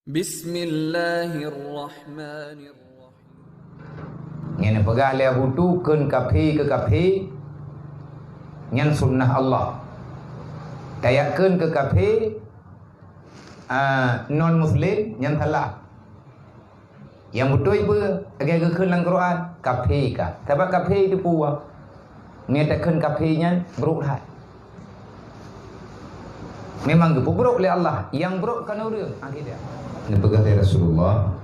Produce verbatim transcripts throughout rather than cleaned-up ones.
Bismillahirrahmanirrahim. Nyang neupeugah lé Abu Tu kheun kafé keu kafé, nyan sunnah Allah. Tajak kheun keu kafé, ah, non muslim, nyan salah. Nyang beutôi peue? Lagèe geukheun lam Quran, kafé ka. Sabab kafé itu peue? Meunyo takheun kafé nyan brok that. Memang geupeubrok lé Allah. Nyang brok kon ureueng, akidah. Neupeugah lé Rasulullah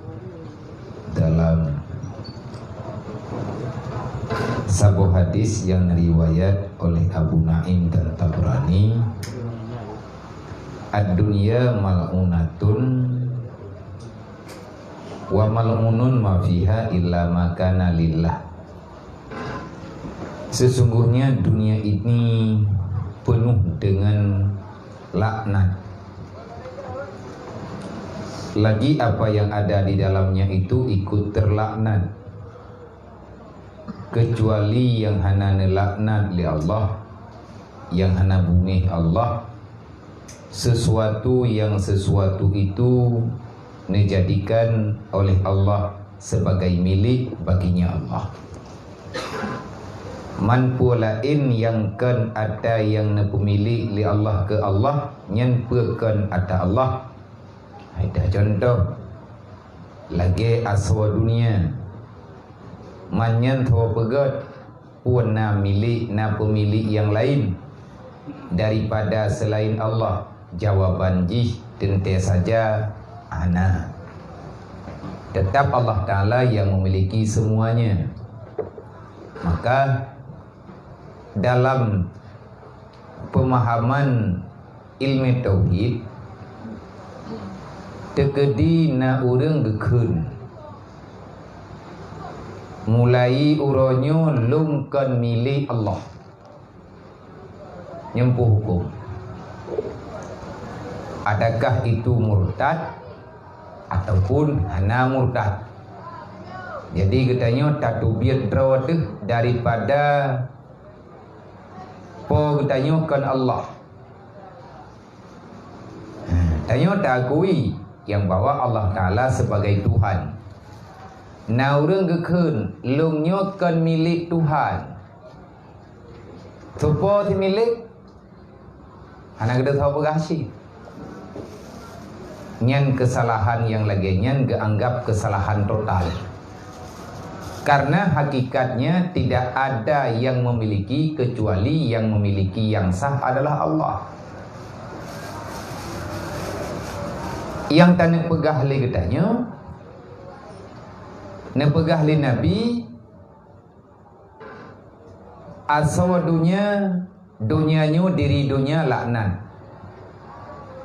dalam saboh hadis nyang riwayat oleh Abu Naim dan Tabrani, "Ad-dunya mal'unatun wa mal'unun ma fiha illa ma kana lillah." Sesungguhnya dunia ini penuh dengan laknat. Lagi apa yang ada di dalamnya itu ikut terlaknat. Kecuali nyang hana neulaknat lé Allah, nyang hana beungéh Allah, sesuatu yang sesuatu itu neujadikan oleh Allah sebagai milék baginya Allah. Man peue laén nyang kon atra nyang neupeumilek lé Allah keu Allah, nyan peue kon atra Allah. Hai dah contoh, lagée asoe dunia. Man nyan soe peugét, peue na milék, na peumilék nyang laén daripada seulaén Allah? Jawaban jih teuntée saja hana. Teutap Allah Taala nyang meumiliki seumuanya. Maka dalam peumahaman ilmu tauhid, teukeudi na ureuëng geukheun, mulai uroe nyoe lôn kon milék Allah. Nyan peue huköm? Adakah itu murtad ataupun hana murtad? Jadi geutanyoe tateubiet droe teuh daripada Po geutanyoe kon Allah. Tanyoe taakui nyang bahwa Allah Taala sebagai Tuhan. Na ureuëng geukheun, lôn nyoe kon milék Tuhan. Soe po similék? Hana geutanyoe peugah cit. Nyan keusalahan nyang lagée nyan geuanggab keusalahan total. Karena hakikatnya tidak ada yang memiliki kecuali yang memiliki yang sah adalah Allah. Nyang taneuk peugah lé geutanyoe, neupeugah lé Nabi, asoe donya, donya nyoe diri donya laknat.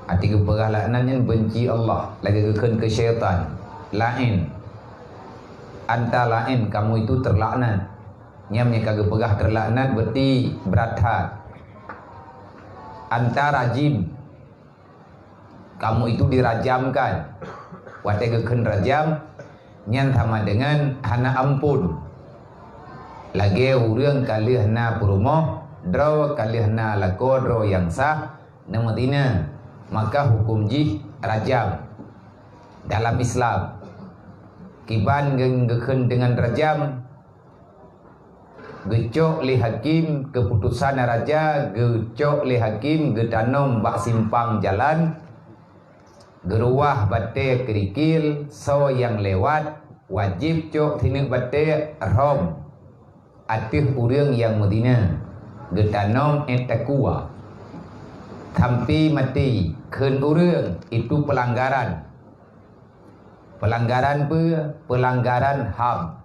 Arti geupeugah laknat nyan benci Allah, lagée geukheun keu syaitan, laén. Anta laén, kamu itu terlaknat. Nyan nyang ka geupeugah terlaknat berarti brat that. Anta rajim. Kamu itu dirajamkan. Watée geukheun rajam, nyan sama dengan hana ampôn. Lagée ureuëng ka lheueh na peurumoh, droe ka lheueh na lakoe droe nyang sah, neumeuzina, maka huköm jih rajam dalam Islam. Kiban geu-, geukheun deungon rajam, geucok lé hakim keuputosan raja, geucok lé hakim geutanom bak simpang jalan, geuruwah batée keurikil, soe nyang lewat wajéb cok sineuk batée rhom ateueh ureuëng nyang meuzina, geutanom ét takua. Sampai maté kheun ureuëng itu peulanggaran. Peulanggaran peue? Peulanggaran ham.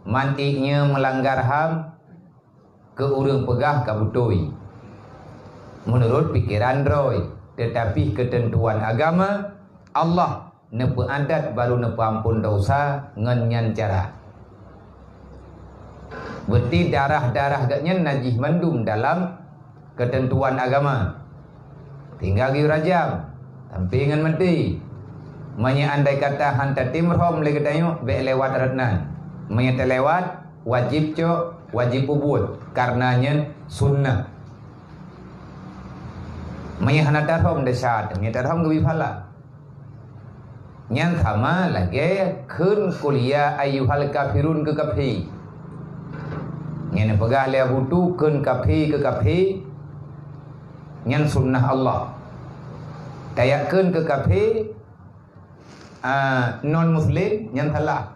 Man ék nyoe meulanggar ham, keu ureuëng peugah ka beutôi, meunurot pikeran droe, teutapi keuteuntuan agama, Allah neupeuadat barô neupeuamphon desya ngon nyan cara. Berarti darah-darah geuh nyan najih mandum dalam keuteuntuan agama. Tinggai geuyue rajam, sampai ngon maté. Meunyoe andai kata han tatem rhom lé geutanyoe, bék lewat rot nan. Meunyoe talewat, wajéb cok, wajéb peubuet, kareuna nyan sunnah. Meunyoe hana tarhom desya, meunyoe tarhom geubri pahala. Nyan sama lagée kheun qul ya ayyuhal kafirun keu kafé. Nyan peugah lé Abu Tu kheun kafé keu kafé, nyan sunnah Allah. Tajak kheun keu kafé, ah, non muslim, nyan salah.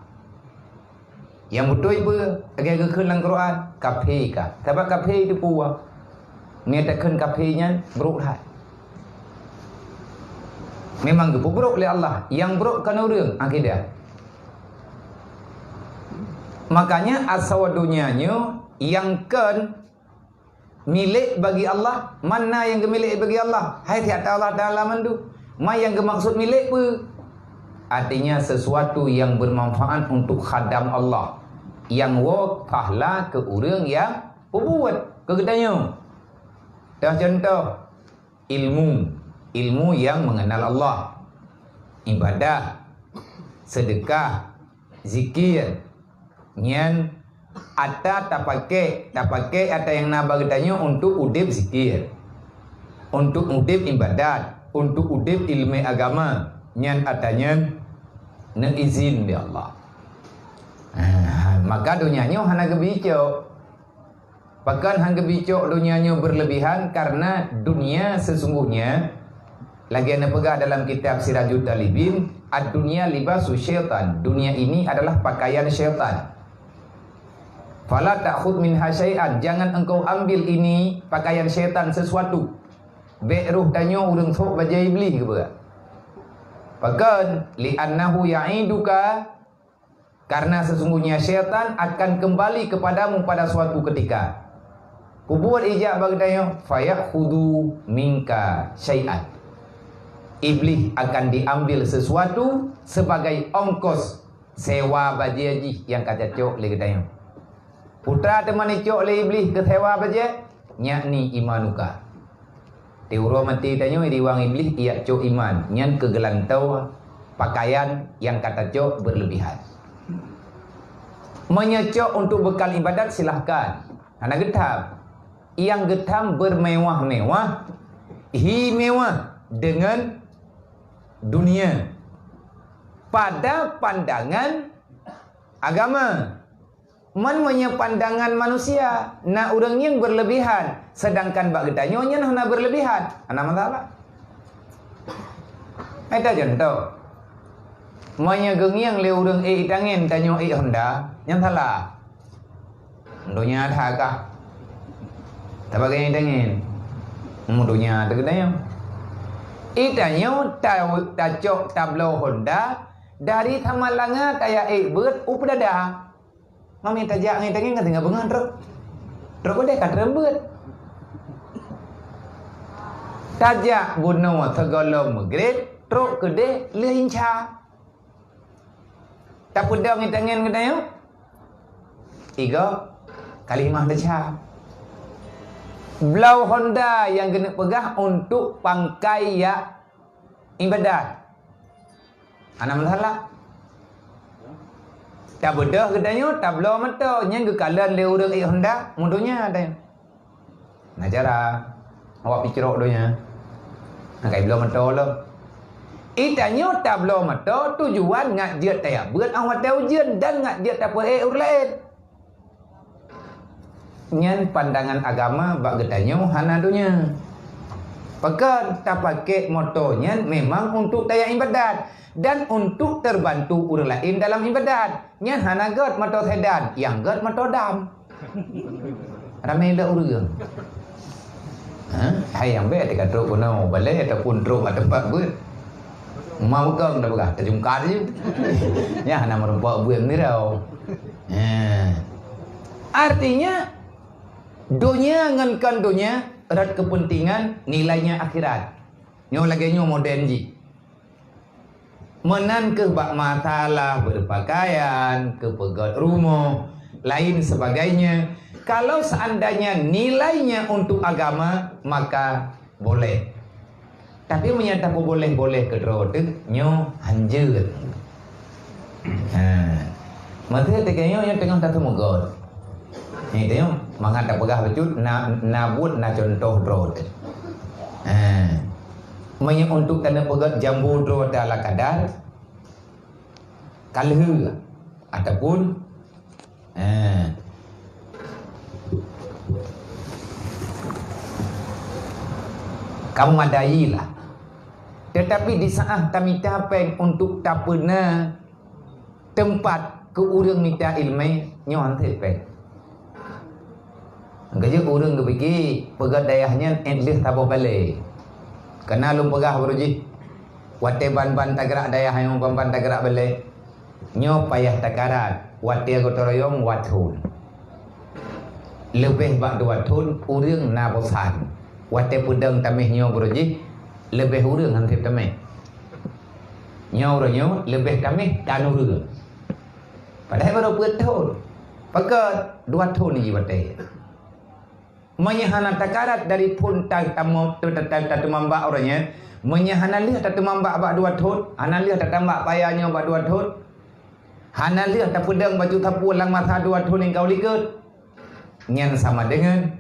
Nyang beutôi peue? Lagée geukheun lam Quran, kafé ka. Sabab kafé itu peue? Meunyo takheun kafé nyan brok that. Memang geupeubrok lé Allah. Nyang brok kon ureuëng, akidah. Makanya asoe donya nyoe nyang kon milék bagi Allah, mana nyang geumilék bagi Allah? Hai siat Allah Taala mandum. Ma nyang geumaksud milék peue? Artinya sesuatu yang bermanfaat untuk khadam Allah. Nyang woe pahala keu ureuëng nyang peubuet keu geutanyoe. Dah contoh, ilmu, ilmu yang mengenal Allah, ibadah, sedekah, zikir, nyan ata tapaké, tapaké ata nyang na bak geutanyoe untuk udeb zikir, untuk udeb ibadat, untuk udeb ileumé agama, nyan ata nyan neuizin lé Allah. Ah, maka donya nyoe hana geubicok. Pakon han geubicok donya nyoe berlebihan? Karena dunia sesungguhnya, lagée na peugah dalam kitab Sirajut Talibin, "Ad-dunya libasu syaitan." Dunia ini adalah pakaian syaitan. "Fala ta'khud minha syai'an." Jangan engkau ambil ini pakaian syaitan sesuatu. Bék roh tanyoe ureuëng sok bajée Iblih keubeue. Pakon? "Li'annahu ya'iduka." Karena sesungguhnya syaitan akan kembali kepadamu pada suatu ketika. Peubuet ijak bak geutanyoe, "Fayakhudhu minka syai'an." Iblih akan diambil sesuatu sebagai ongkos sewa bajée jih nyang ka tacok lé geutanyoe. Putra teuma icok lé Iblih keu sewa bajée, yakni imanuka. Di uroe maté tanyoe diwang Iblih ijak cok iman, nyan keu geulantoe pakaian nyang ka tacok berlebihan. Meunyo cok untuk bekal ibadat, silahkan. Hana geutham. Nyang geutham bermewah-mewah, hi mewah dengan dunia pada pandangan agama. Man meunyoe pandangan manusia, na ureuëng nyang berlebihan, sedangkan bak geutanyoe nyan hana berlebihan, hana masalah. Hai ta contoh, meunyoe geungieng lé ureuëng ék itangen tanyoe ék Honda, nyan salah. Donya that kah? Tabagai itangen. Mu donya teuh geutanyoe. Itanyoe ta-, tacok tabloe Honda dari Samalanga tajak ék beuet u Peudada. Mami tajak ngon tangieng ka tinggai beungoh trok. Trok keudeh ka treun beuet. Tajak bunoe sigohlom Maghrib, trok keudeh lheueh insya. Tapeudong ngon tangieng geutanyoe? Tiga kali mah desya. Bloe Honda nyang geuneuk peugah untuk pangkai yak ibadat. Hana masalah. Tabeudôh geutanyoe, tabloe moto, nyan geukalon lé ureuëng ék Honda, mu donya tanyoe. Na cara, awak picrok donya. Na kai bloe moto lom. Itanyoe tabloe moto tujuan ngat jeuet tajak beuet 'oh watée ujeuen dan ngat jeuet tapeuék ureuëng laén. Nyan pandangan agama bak geutanyoe hana donya. Pakon tapakék moto nyan memang untuk tajak ibadat dan untuk terbantu ureuëng laén dalam ibadat. Nyan hana gét moto sedan, nyang gét moto dam. Ramé lé ureuëng. Ha? Hai nyang bék teuka trok keunoe balée ataupun trok bak teumpat beuet. Ma beukong dah peugah, tajungkar je. Nyan hana meurumpok beuet meunirau. Ha. Artinya, donya ngon kon donya rot keupeuntengan nilainya akhirat. Nyoe lagée nyoe moden jih. Meunan kheueh bak masalah berpakaian, keupeugét rumoh, lain sebagainya. Kalau seandainya nilainya untuk agama, maka boleh. Tapi meunyo tapeuboleh-boleh keudroe teuh, nyoe hanjeuet. Ha. Maksud teuka nyoe, nyoe teungoh taseumeugot. Nyoe teuh nyoe, mangat tapeugah bacut, na, na buet, na cuntoh droe teuh. Ha. Meunyo untuk taneuk peugét jambu droe teuh ala kadar, ka lheueh ataupun, eh, ka memadai lah. Tetapi di saat tamita péng untuk tapeuna teumpat keu ureuëng mita iéleumé, nyoe han sép péng. Geujeuet ureuëng geupike peugét dayah nyan ék lheueh saboh balée. Kana lôn peugah baroe jih, watée ban-ban tagrak dayah nyoe, ban-ban tagrak balée, nyoe payah takarat watée gotong royong wat thon. Leubeh bak dua thon ureuëng na bosan. Watée peudong taméh nyoe baroe jih, leubeh ureuëng han sép taméh. Nyoe uroe nyoe leubeh taméh tan ureuëng. Padahai baroe peuet thon. Pakon dua thon jih watée. Meunyoe hana takarat dari phon ta-, tamu-, ta-, ta-, ta-, tateumambak uroe nyoe, meunyoe hana lheueh tateumambak bak dua thon, hana lheueh tatambak paya nyoe bak dua thon, hana lheueh tapeudong bacut sapeue lam masa dua thon nyang ka u likot, nyan sama deungon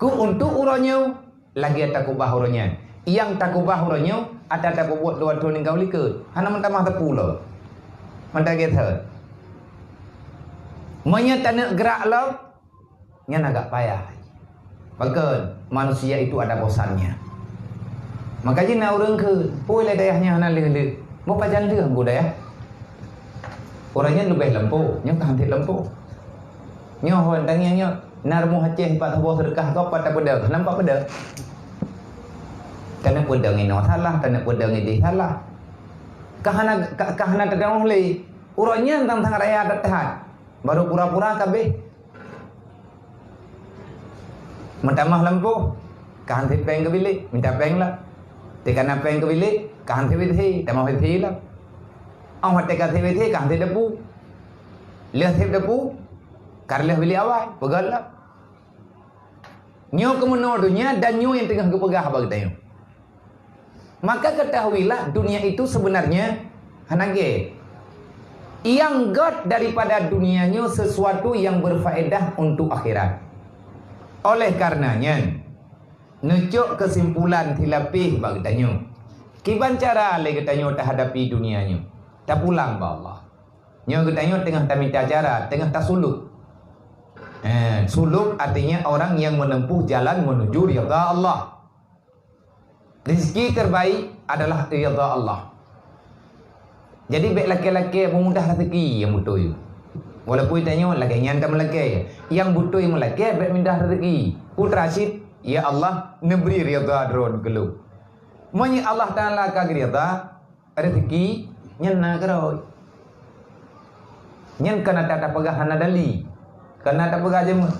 keu untuk uroe nyoe lagée takeubah uroe nyan. Nyang takeubah uroe nyoe atra tapeubuet dua thon nyang ka u likot. Hana meutamah teupeu lom. Mantong gét that. Meunyoe taneuk grak lom, nyan agak payah. Pakon manusia itu ada bosannya. Maka jih na ureuëng kheun, "Peue lé dayah nyan hana lheueh-lheueh." Boh pajan lheueh bu dayah. Ureuëng nyan leubeh lampôh, nyoe ka han sép lampôh. Nyoe hon tangieng nyoe, na rumoh Aceh pat saboh seudeukah keu pat tapeudong, nampak peudong. Taneuk peudong inoe salah, taneuk peudong ideh salah. Ka hana, ka, ka hana tadong lé. Ureuëng nyan sang-sang raya that-that. Baru pura-pura ka abéh. Meutamah lampôh, ka han sép péng keu bilék, mita péng lah. Teukana péng keu bilék, ka han sép ié, tamah ié lah. Óh watée ka sép ié, ka han sép dapu. Lheueh sép dapu, ka lheueh bilék awai, peugét lah. Nyoe keumeunoe donya dan nyoe nyang teungoh geupeugah bak geutanyoe. Maka ketahuilah, dunia itu sebenarnya hana gét. Nyang gét daripada dunia nyoe sesuatu yang berfaedah untuk akhirat. Oleh karenanya, neucok kesimpulan silapéh bak geutanyoe. Kiban cara lé geutanyoe tahadapi dunia nyoe? Tapulang bak Allah. Nyoe geutanyoe teungoh tamita cara, teungoh tasuluk. Eh, suluk artinya orang yang menempuh jalan menuju ridha Allah. Rezeki terbaik adalah ridha Allah. Jadi, bék lakée-lakée meumudah rezeki nyang beutôi. Walaupun tanyoe lagée nyan tameulakée, nyang beutôi meulakée bék mudah rezeki. Putra cit, "Ya Allah, neubri ridha Droen keu lôn." Meunyoe Allah Taala ka geuridha, rezeki nyan na keurôi. Nyan kana tapeugah hana dali. Kana tapeugah jeuet,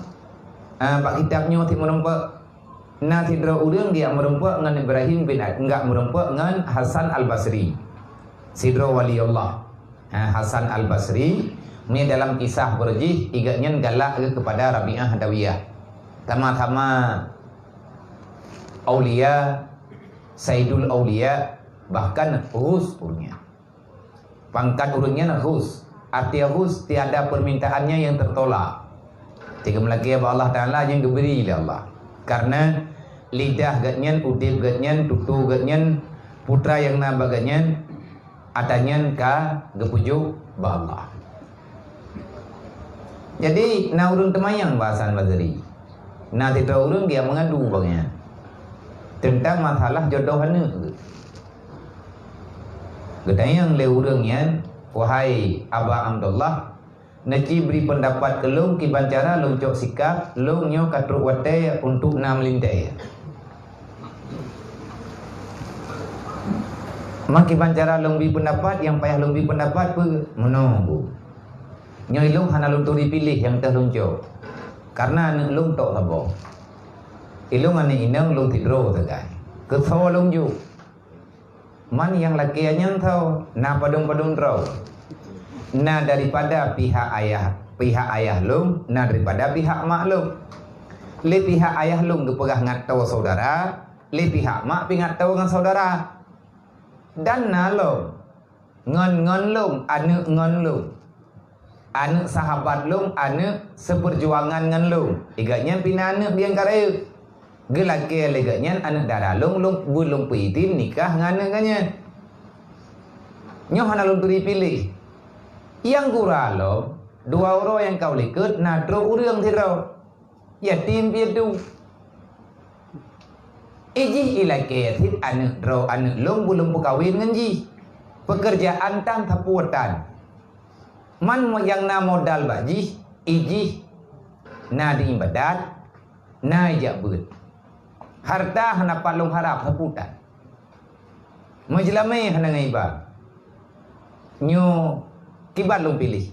ah, bak kitab nyoe cit meurumpok. Na sidroe ureuëng geujak meurumpok ngon Ibrahim bin Ad-, geujak meurumpok ngon Hasan Al-Basri. Sidroe wali Allah. Ha, Hasan Al-Basri, mi dalam kisah beurjih, igeuet nyan galak geuh keupada Rabi'ah Adawiyah. Sama-sama aulia, Saidul Aulia, bahkan Ghaus ureuëng nyan. Pangkat ureuëng nyan Ghaus. Arti Ghaus, tiada permintaannya yang tertolak. Tiga meulakée bak Allah Taala nyang geubri lé Allah. Karena lidah geuhnyan, udeb geuhnyan, tutoe geuhnyan, putra nyang na bak geuhnyan, atra nyan ka geupeujok bak Allah. Jadi, na ureuëng teumayang bak Hasan Basri. Na sidroe ureuëng geujak meungadu bak nyan teuntang masalah jodoh aneuëk geuh. Geutanyong lé ureuëng nyan, "Wahai Aba Abdullah, neuci bri peundapat keu lôn kiban cara lôn cok sikap lôn nyoe ka trok watée untuk na meulintée." "Ma kiban cara lôn bri peundapat, nyang payah lôn bri peundapat peue?" "Meunoe, Bu. Nyoe ilôn hana lôn turi piléh nyang teuh lôn cok, kareuna aneuëk lôn tok saboh. Ilôn aneuëk inong lôn sidroe sagai. Keu soe lôn jok?" Man nyang lakée nyan tho na padum-padum droe. Na daripada pihak ayah, pihak ayah lôn, na daripada pihak mak lôn. Lé pihak ayah lôn geupeugah ngat toe syedara, lé pihak mak pih ngat toe ngon syedara. Dan na lom, ngon, ngon lôn, aneuëk ngon lôn. Aneuëk sahabat lôn, aneuëk seupeurjuangan ngon lôn. Igeuhnyan pih na aneuëk di angka rayeuk. Geulakée lé geuhnyan aneuëk dara lôn, lôn, beulôn peuidin nikah ngon aneuëk geuhnyan. Nyoe hana lôn turi piléh. Nyang gura lom, dua uroe nyang ka u likot na trok ureuëng sidroe, yatim piatu. Ijih ilakée cit aneuëk droe aneuëk lôn beu lôn peukawen ngon jih. Peukeurjaan tan sapeue tan. Man nyang na modal bak jih, ijih na di iébadat, na ijak beuet. Harta hana pat lôn harab sapeue tan. Meujeulamé hana ngon iba. Nyoe kiban lôn piléh.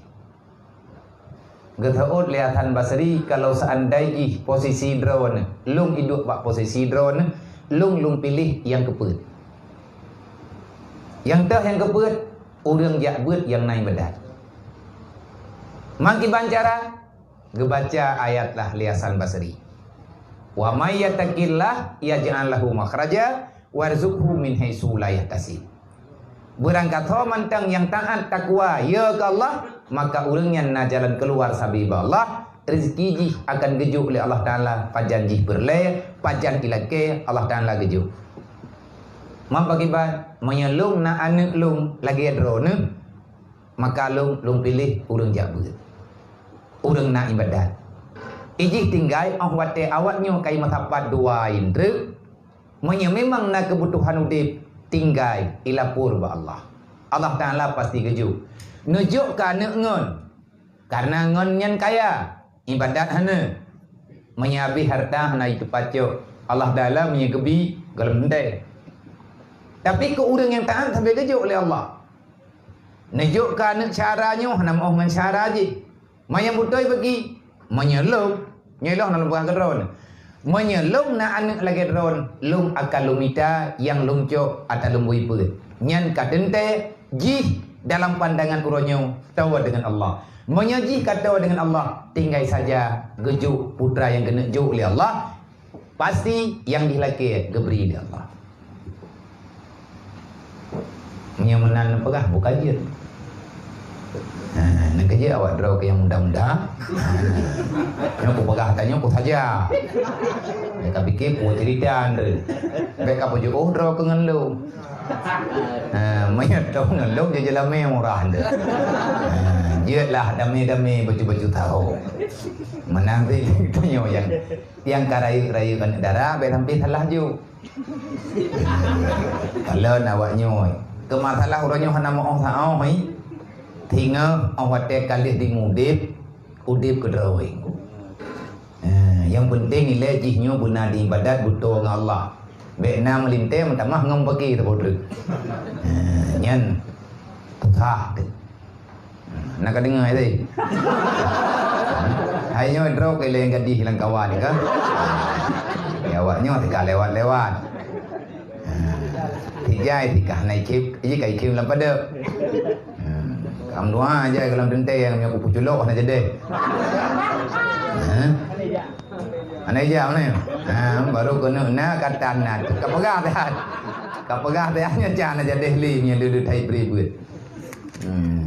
Geuseuôt lé Hasan Basri, kalau seandai jih posisi droeneuh, lôn iduek bak posisi droeneuh, lôn lôn piléh nyang keupeuet. Nyang teuh nyang keupeuet, ureuëng jak beuet nyang na iébadat. Man kiban cara, geubaca ayat lah lé Hasan Basri. "Wa may yattaqillah yaj'al lahu makhraja warzuqhu min haitsu la yahtasib." Beurangkasoe mantong nyang taát takwa ya keu Allah, maka ureuëng nyan na jalan keuluar sabe bak Allah, rezeki jih akan geujok lé Allah Taala, pajan jih peureulée, pajan ilakée Allah Taala geujok. Meupakiban, meunyoe lôn na aneuëk lôn lagée droeneuh, maka lôn lôn piléh ureuëng jak beuet, ureuëng na iébadat. Ijih tinggai óh watée awaknyoe ka imeusapat dua indreuk, Meunyoe memang na keubutuhan udeb, tinggai ilapor bak Allah. Allah Taala pasti geujok. Neujok keu aneuëk ngon, kareuna ngon nyan kaya, iébadat hana. Meunyoe habéh harta hana jiteupacok, Allah Taala meunyoe geubi gohlom teuntée. Tapi keu ureuëng nyang taát sabe geujok lé Allah. Neujok keu aneuëk syara nyoe hana meuoh ngon syara jih. Meunyoe beutôi bagi, meunyoe lôn, nyoe lôn hana lôn peugah keu droeneuh. Meunyoe lôn na aneuëk lagée droeneuh, lôn akan lôn mita nyang lôn cok ata lôn bui peuet. Nyan ka teuntée jih dalam pandangan uroe nyoe toe deungon Allah. Meunyoe jih ka toe deungon Allah, tinggai saja geujok putra nyang geuneuk jok lé Allah. Pasti nyang jih lakée geubri lé Allah. Meunyoe meunan neupeugah buka jeuet. Ha, neukeujeuet awak droe keu nyang muda-muda. Ha. Nyoe kupeugah tanyoe kusaja. Bèk kapike kucerita nyoe. Bèk kapeujeuet droe keu ngon lôn. Ha, meunyoe droe ngon lôn jeuet jeulamé murah nyoe. Ha, jeuetlah damé-damé bacut-bacut tahu. Meunan pih tanyoe nyang Nyang ka rayeuk-rayeuk aneuk dara, bèk sampoe salah jok. Kalon awak nyoe. Keu masalah uroe nyoe hana meu'oh saôh, hai. Singoh 'oh watèe ka lheueh di udép, udép keudroe. Eh, nyang peunteng ilèe jih nyoe beuna di ibadat beutôi ngon Allah. Bèk na meulintèe meutamah ngon bagi teupeu treuk. Eh, nyan susah teuh. Na ka deungö tadi? Hai nyoe droe keu lé gadih lam kawan ka. Ya, awak nyoe teuka lewat-lewat. Ha. Tijai teuka na ikheun, iji ka ikheun lam padeueb. Ha. Kam dua aja dalam teuntèe nyang nyoe kupeue culok hana jadi. Ha. Hana ija mana? Ha, baru keuneuk na kata na. Ka peugah dah. Ka peugah dah nyoe cah na jadi lé nyoe lé lé thai bri buet. Hmm.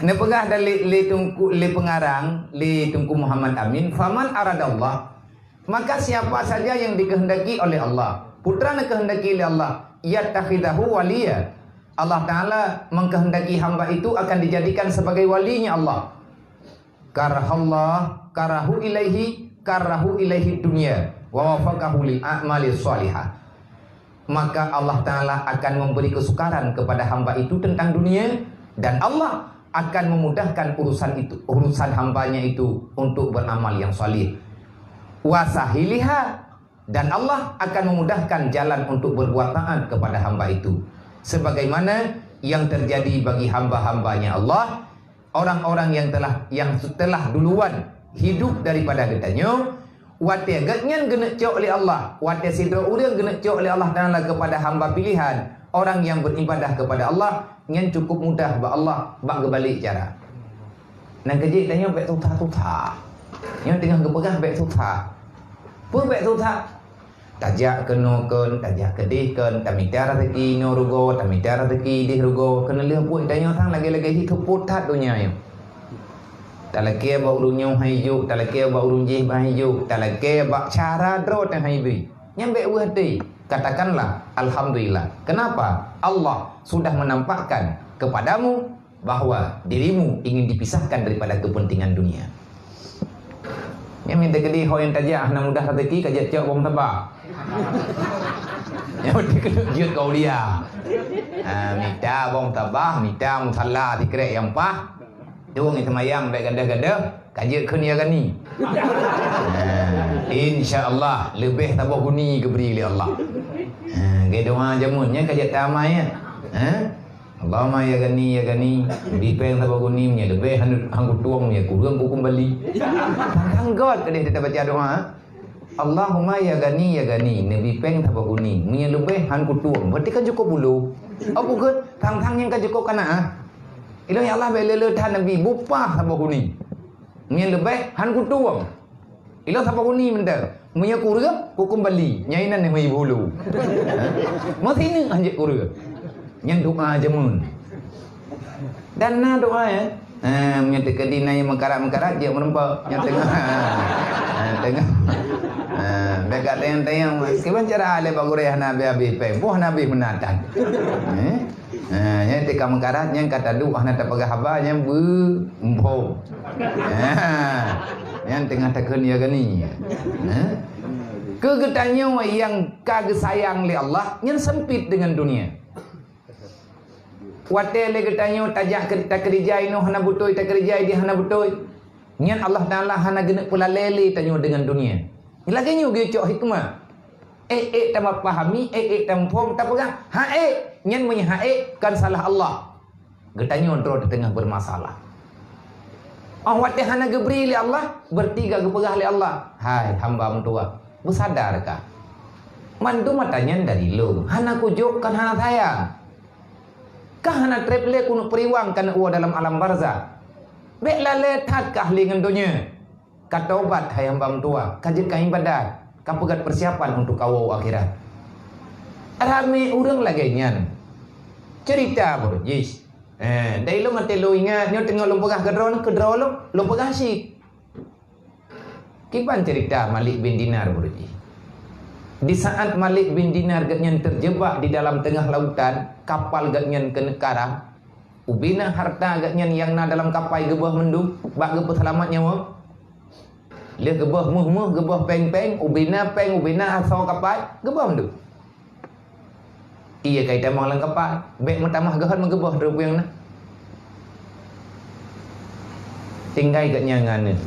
Neupeugah dari lé Teungku, lé peungarang, lé Teungku Muhammad Amin, "Faman aradallah," maka siapa saja yang dikehendaki oleh Allah, putra neukehendaki oleh Allah, "yattakhidhahu waliya," Allah Taala mengkehendaki hamba itu akan dijadikan sebagai walinya Allah. Karahallah, karahu ilaihi, karahu ilaihi dunya, wa wafaqahu lil a'mali shalihah. Maka Allah Taala akan memberi kesukaran kepada hamba itu tentang dunia, dan Allah akan memudahkan urusan itu, urusan hambanya itu untuk beramal yang salih. Wasahiliha, dan Allah akan memudahkan jalan untuk berbuat taat kepada hamba itu. Sebagaimana yang terjadi bagi hamba-hambanya Allah, orang-orang yang telah, yang telah duluan hidup daripada geutanyoe, watèe geuhnyan geuneuk cok lé Allah, watèe sidroe ureueng geuneuk cok lé Allah Taala kepada hamba pilihan, orang yang beribadah kepada Allah, nyan cukup mudah bak Allah bak geubalek cara. Nyang keujeuet tanyoe bèk susah-susah. Nyoe teungoh geupeugah bèk susah. Peue bèk susah? Tajak keunoe kon, tajak keudeh kon, tamita raseuki inoe rugoe, tamita raseuki ideh rugoe. Keuneulheueh buet tanyoe sang lagèe-lagèe jih seupôt that donya nyoe. Talakèe bak ureueng nyoe han jijok, talakèe bak ureueng jéh han jijok, talakèe bak cara droe teuh han jibri. Nyan bèk weueh até. Katakanlah, "Alhamdulillah." Kenapa? Allah sudah menampakkan kepadamu bahwa dirimu ingin dipisahkan daripada kepentingan dunia. Nyan minta keudeh ho nyang tajak hana mudah rezeki, ka jeuet cok bông tabah. Nyan beutôi keuneuk jeuet keu aulia. Ha, mita bông tabah, mita musala sikrek nyang paih. Tueng seumayang bèk gadoh-gadoh, ka jeuet kheun ya gani. Ha, insya Allah leubeh saboh guni geubri lé Allah. Ha, geudoa jameun nyan ka jeuet tamai ya. Ha? Allahumma ya gani ya gani, bri péng saboh guni, meunyoe leubeh han, han kutueng, meunyoe kureueng kukumbali. Tanggang got keudeh teubaca doa. Allahumma ya gani ya gani, neubi péng saboh guni, meunyoe leubeh han kutueng, berarti kan cukup bulu. Oh bukan, tang-tang nyang ka cukup kana ah. Ilôn ya Allah bèk le-le that neubi bupah saboh guni. Meunyoe leubeh han kutueng. Ilôn saboh guni mantong. Meunyoe kureueng, kukumbali. Nyan inan nyang meuhulu. Meusineuk hanjeuet kureueng. Nyan doa jameun. Dan na doa ya. Ha, meunyoe teukeudi na nyang meukarat-meukarat, jeuet meureumpok. Nyan teungoh. Ha, teungoh. Ha, bèk ka tayang-tayang. Kiban cara lé bak gurèe hana habéh-habéh péng. Boh hana habéh meunatan. Eh? Ha, nyan teuka meukarat, nyan ka taduek hana tapeugah haba, nyan beumbom. Ha, nyan teungoh takheun ya gani. Ha? Keu geutanyoe nyang ka geusayang lé Allah, nyan sempit deungon dunia. Watèe lé geutanyoe tajak keu, takeurija inoe hana beutôi, takeurija idéh hana beutôi, nyan Allah Taala hana geuneuk peulalé lé tanyoe deungon dunia. Lagèe nyoe geucok hikmah. Ék-ék tamapahami, ék-ék tamuphom, tapeugah, "Hak ék." Nyan meunyoe hak ék, kon salah Allah. Geutanyoe droe teuteungoh beureumasalah. Óh watèe hana geubri lé Allah, beureutika geupeugah lé Allah, "Hai hamba meutuwah, beusadar kah? Mandum ata nyan dari Lôn, hana kujok kon hana sayang. Kah hana trép lé keuneuk peuriwang keuneuk woe dalam alam barzakh. Bèk lalé that kah lé ngon donya." Ka tobat hai hamba meutuwah, ka jeuet ka iébadat, ka peugöt peusiapan untuk kawoe u akhirat. Ramé ureuëng lagée nyan. Ceurita beureuh jih. Eh, dari lôn até lôn ingat, nyoe teungoh lôn peugah keudroe, keudroe lôn, lôn peugah cit. Kiban ceurita Malik bin Dinar beureuh jih. Di saat Malik bin Dinar geuhnyan terjebak di dalam teungoh lautan, kapal geuhnyan keuneuk karam, ubena harta geuhnyan nyang na dalam kapai geuboh mandum bak geupeuseulamat nyawa. Lheueh geuboh méuh-méuh, geuboh péng-péng, ubena péng, ubena asoe kapai, geuboh mandum. Iya kai tamong lam kapai, bék meutamah geuhot meugeuboh droe peue nyang na. Tinggai geuhnyan ngon aneuk,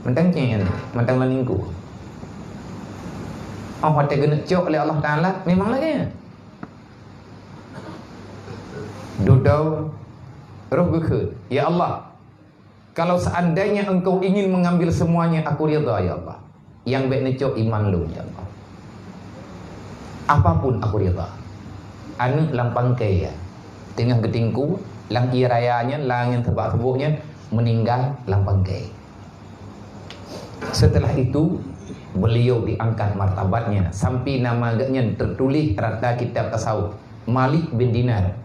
mantong cék aneuk, mantong lam ningku. Oh watée geuneuk cok lé Allah Taala, memang lagée nyan. Dudoe roh geukheun, "Ya Allah, kalau seandainya Engkau ingin mengambil semuanya, aku ridha, ya Allah. Nyang bék neucok iman lôn, ya Allah. Apapun aku ridha." Aneuk lam pangkai ya, teungoh geutingku, lam ié raya nyan, lam nyan teubak tuboh nyan, meuninggai lam pangkai. Setelah itu, beliau diangkat martabatnya sampai nama geuhnyan tertulis rata kitab tasawuf, Malik bin Dinar.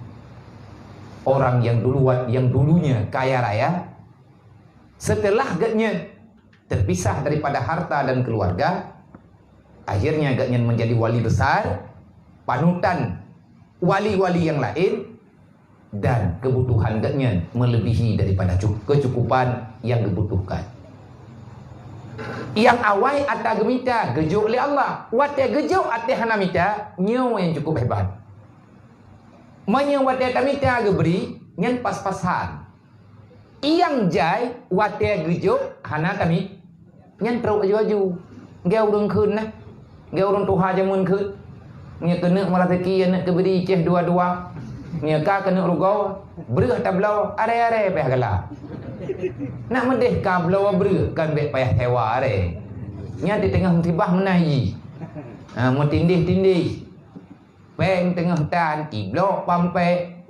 Orang yang duluan, yang dulunya kaya raya, setelah geuhnyan terpisah daripada harta dan keluarga, akhirnya geuhnyan menjadi wali besar, panutan wali-wali yang lain, dan kebutuhan geuhnyan melebihi daripada cu-, kecukupan yang geubutuhkan. Nyang awai ata geumita geujok lé Allah. Watée geujok até hana mita, nyoe nyang cukup hebat. Meunyoe watée tamita geubri, nyan pas-pasan. Nyang jai watée geujok hana tami, nyan trok aju-aju. Geu ureuëng kheun nah. Geu ureuëng tuha jameun kheun. Nyoe keuneuk meurazeuki aneuk geubri céh dua-dua. Nyoe ka keuneuk rugoe, breueh tabloe, aré-aré payah gala. Nak meudeh ka bloe breueh kan bék payah sewa aré. Nyan di teungoh musibah meunan jih. Ha, meutindeh-tindeh. Péng teungoh tan, iblok pampék.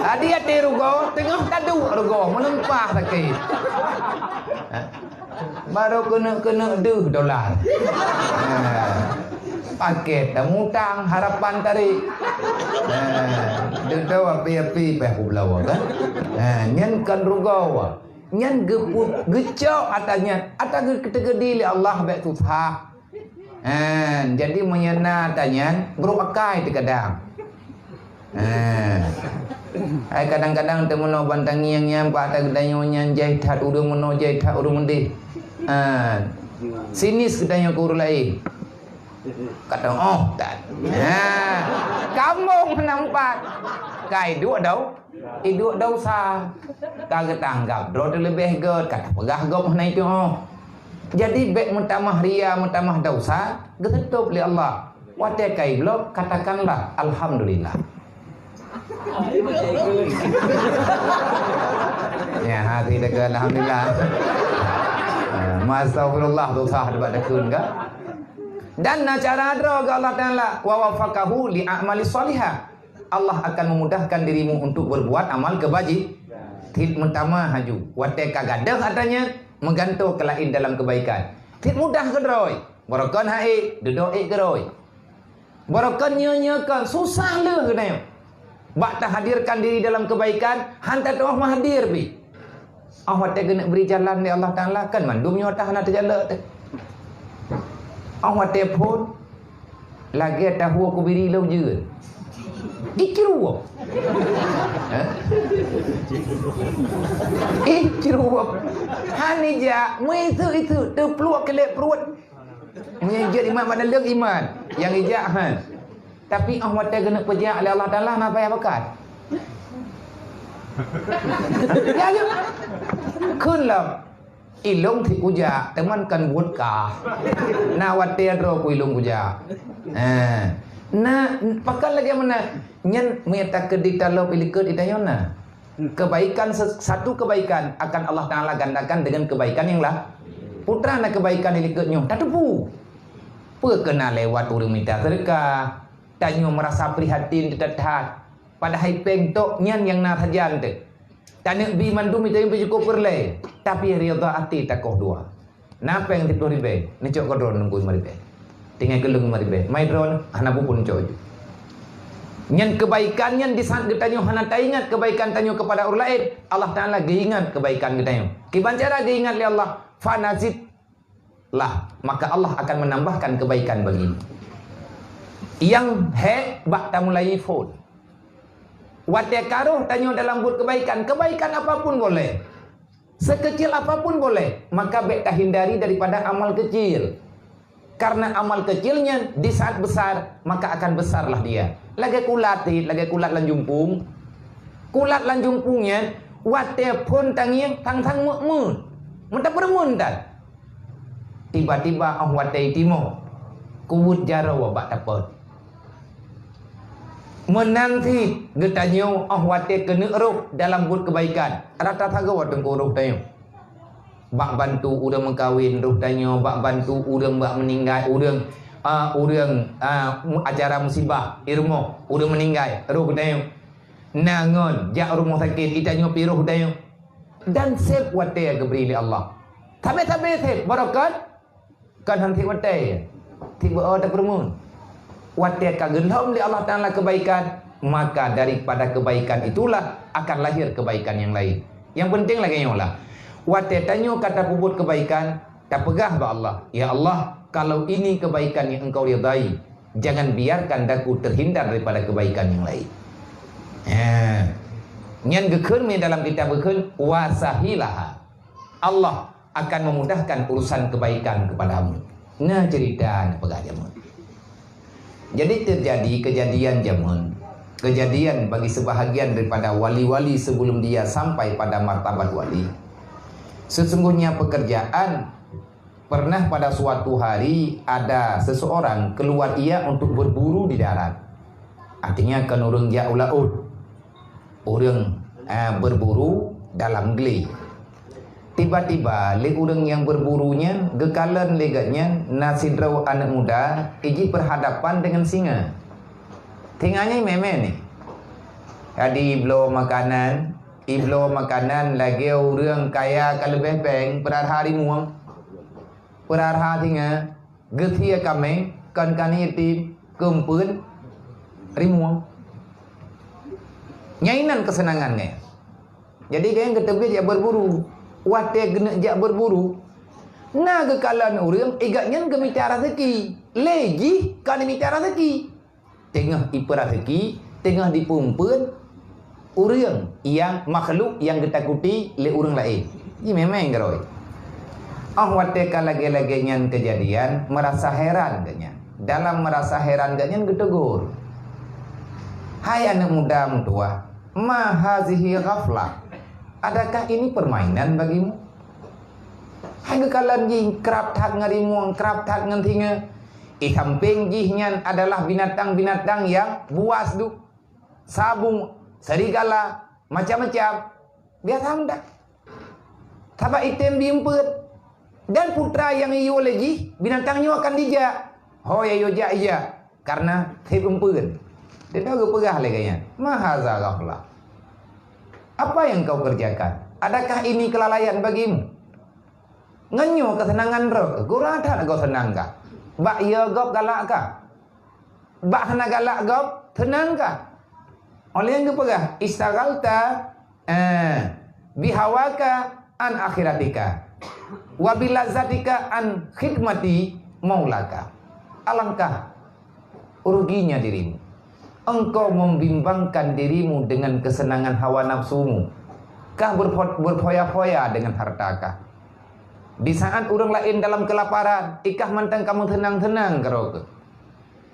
Adi até rugoe, teungoh taduek rugoe, meuleumpah sakét. Barô keuneuk-keuneuk deuh dolar. Ha. Pakét dah mutang harapan tarék. Ha. Deuh tahu api-api payah kubloe kan. Ha. Nyan kan rugoe. Nyan geupeu-, geucok ata nyan, ata geu-, teukeudi lé Allah bék susah. Ha, jadi meunyoe na ata nyan, brok akai teugadang. Ha. Hai kadang-kadang teumeunoe ban tangieng nyan, bak ata geutanyoe nyan jai that ureueng meunoe, jai that ureueng meudeh. Ha. Sinis geutanyoe keu ureueng laén. Kata, "Oh, that." Ha. Kamoe meunan pat. Ka iduek dau-, iduek desya. Ka geutanggab droe teuleubeh gét, ka tapeugah gob hana itu, oh. Jadi, bék meutamah ria, meutamah desya, geuseutôb lé Allah. Watée ka iblok, katakanlah, "Alhamdulillah." Ya, hati dekat, "Alhamdulillah." Eh, "Astagfirullah," tu sah debat dekun ka. Dan na cara droe keu Allah Taala, "Wa waffaqahu li a'mali shalihah." Allah akan memudahkan dirimu untuk berbuat amal kebaji-, cit meutamah haju. Watée ka gadôh atra nyan, meugantoe keu laén dalam kebaikan. Cit mudah keudroe. Barokon hai, dudoe keudroe. Barokon nyoe-nyoe kon, susah leuh keunoe. Bak tahadirkan diri dalam kebaikan, han tatu'oh meuhadir pih. Oh watée keuneuk bri jalan lé Allah Taala, kan mandum nyoe tah hana teujalak teuh. Oh watée phon, lagée tahu kubiri lom jeuet. Ih, kiruwok. Hah? Ih, kiruwok. Han ijak, meuiseuk-iseuk, teupluek keu lé pruet. Meunyoe jeuet iman bak naleueng iman, nyang ijak han. Tapi oh watée keuneuk peujak lé Allah Taala na payah bakat. Ya, ya. Kheun lom. Ilong sit kujak, teuma kan buet kah. Na watée droe ku ilong kujak. Eh. Na, pakon lagée meunan. Nyan meunyo takeudita lom ilikot itanyoe na. Kebaikan se-, satu kebaikan akan Allah Taala gandakan dengan kebaikan yang lah. Putra na kebaikan ilikot nyoe, tateupeue. Peu keuh na lewat ureuëng mita seudeukah, tanyoe meurasa prihatin that-that. Padahai péng tok nyan nyang na sajan teuh. Taneuk bi mandum mita nyang peucukôp peureulée, tapi ridha até takoh dua. Na péng siplôh ribée, neucok keudroe nunggu lima ribée. Tinggai keuleueng lima ribée. Mai droe hana bukon neucok ju. Nyan kebaikan nyan di saat geutanyoe hana taingat kebaikan tanyoe kepada ureuëng laén, Allah Taala geuingat kebaikan geutanyoe. Kiban cara geuingat lé Allah, fanazid lah, maka Allah akan menambahkan kebaikan bagimu. Nyang hék bak tamulai phon. Watée ka roh tanyoe dalam buet kebaikan, kebaikan apapun boleh. Sekecil apapun boleh, maka bék tahindari daripada amal kecil. Karena amal kecil nyan di saat besar, maka akan besarlah dia. Lagée kulat, lagée kulat lam jumpung. Kulat lam jumpung nyan, watée phon tangieng, thang-thang meuet-meuet. Meutapeurumun tan. Tiba-tiba óh watée timoh, kuweuet jaroe bak tapot. Meunan cit geutanyoe óh watée keuneuk roh dalam buet keubaikan, rata sagoe teungku roh tanyoe. Bak bantu ureuëng meukawen roh tanyoe, bak bantu ureuëng bak meuninggai, ureuëng, a, ureuëng, a, mu-, acara musibah, i rumoh, ureuëng meuninggai, roh geutanyoe. Na ngon jak rumoh sakét, geutanyoe pi roh geutanyoe. Dan sép watée geubri lé Allah. Sabe-sabe sép, barokon. Kon han tieb watée, tieb, oh, tapeurumun. Watée ka geulhom lé Allah Taala keubaikan, maka daripada keubaikan itulah akan lahir keubaikan nyang laén. Nyang peunteng lagée nyoe lah, watée tanyoe ka tapeubuet keubaikan, tapeugah bak Allah, "Ya Allah, kalau ini kebaikan yang Engkau ridhai, jangan biarkan daku terhindar daripada kebaikan nyang laén." Ha. Nyan geukheun mé dalam kitab geukheun, "Wasahilaha." Allah akan memudahkan urusan kebaikan kepadamu. Na cerita na peugah jameun. Jadi terjadi kejadian jameun, kejadian bagi sebahagian daripada wali-wali sebelum dia sampai pada martabat wali. Sesungguhnya pekerjaan, pernah pada suatu hari ada seseorang keluar ia untuk berburu di darat. Artinya kon ureuëng jak u laôt. Ureuëng, eh, berburu dalam glé. Tiba-tiba lé ureuëng nyang berburu nyan geukalon lé gobnyan na sidroe aneuëk muda ijih berhadapan dengan singa. Singa nyan mé-mé ni. Jadi ibloe makanan, ibloe makanan lagée ureuëng kaya ka leubeh péng, peurara rimueng. Peurara singa, geusie kaméng, kon kani itim, keumpeuen, rimueng. Nyan inan keuseunangan nyan. Jadi gobnyan geuteubiet jak berburu. Watée geuneuk jak berburu, na geukalon ureuëng, i gobnyan geumita raseuki. Lé jih ka neumita raseuki. Teungoh ipeuraseuki, teungoh jipeueumpeuen ureuëng nyang makhluk nyang geutakuti lé ureuëng laén. Jih memang keurôi. Óh watée ka lagée-lagée nyan keujadian, meurasa heran geuhnyan. Dalam meurasa heran geuhnyan geutegur, "Hai aneuëk muda meutuwah, ma hazihi ghaflah? Adakah ini permainan bagimu?" Hai geukalon jih krab that ngon rimueng, krab that ngon singoh. Di sampéng jih nyan adalah binatang-binatang nyang buas duek, sabong, serigala, macam-macam. Biasa meudah. Sabab item beueumpeuen. Dan putra nyang iyue lé jih, binatang nyoe akan dijak. Ho nyang iyue jak ijak, karena seb eumpeuen. Teuntée geupeugah lé geuhnyan, "Ma haza ghaflah? Apa yang kau kerjakan? Adakah ini kelalaian bagimu?" Ngon nyoe keuseunangan droe, gura that gob seunang kah? Bak yo gob galak kah? Bak hana galak gob seunang kah? Óh lheueh nyan geupeugah, "Istaghalta, eh, bihawaka an akhiratika, wa bilazzatika an khidmati maulaka." Alangkah ruginya dirimu. Engkau membimbangkan dirimu dengan kesenangan hawa nafsumu. Kah berfo-, berfoya-foya dengan harta kah. Di saat ureuëng laén dalam kelaparan, ikah mantong kamoe seunang-seunang keudroe keuh.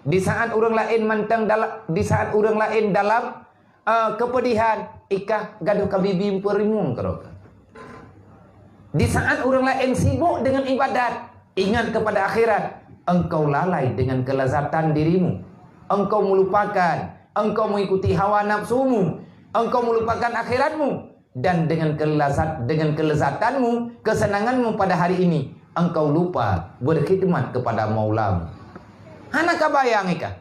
Di saat ureuëng laén mantong dala-, di saat ureuëng laén dalam, eh, keupeudihan, ikah gadôh kabibi eumpeuen rimueng keudroe keuh. Di saat ureuëng laén sibok deungon ibadat, ingat kepada akhirat, engkau lalai dengan kelezatan dirimu. Engkau meulupakan, engkau mengikuti hawa nafsumu, engkau meulupakan akhiratmu. Dan dengan kelezat-, dengan kelezatanmu, kesenanganmu pada hari ini, engkau lupa berkhidmat kepada Maulamu. Hana kabayang ikah.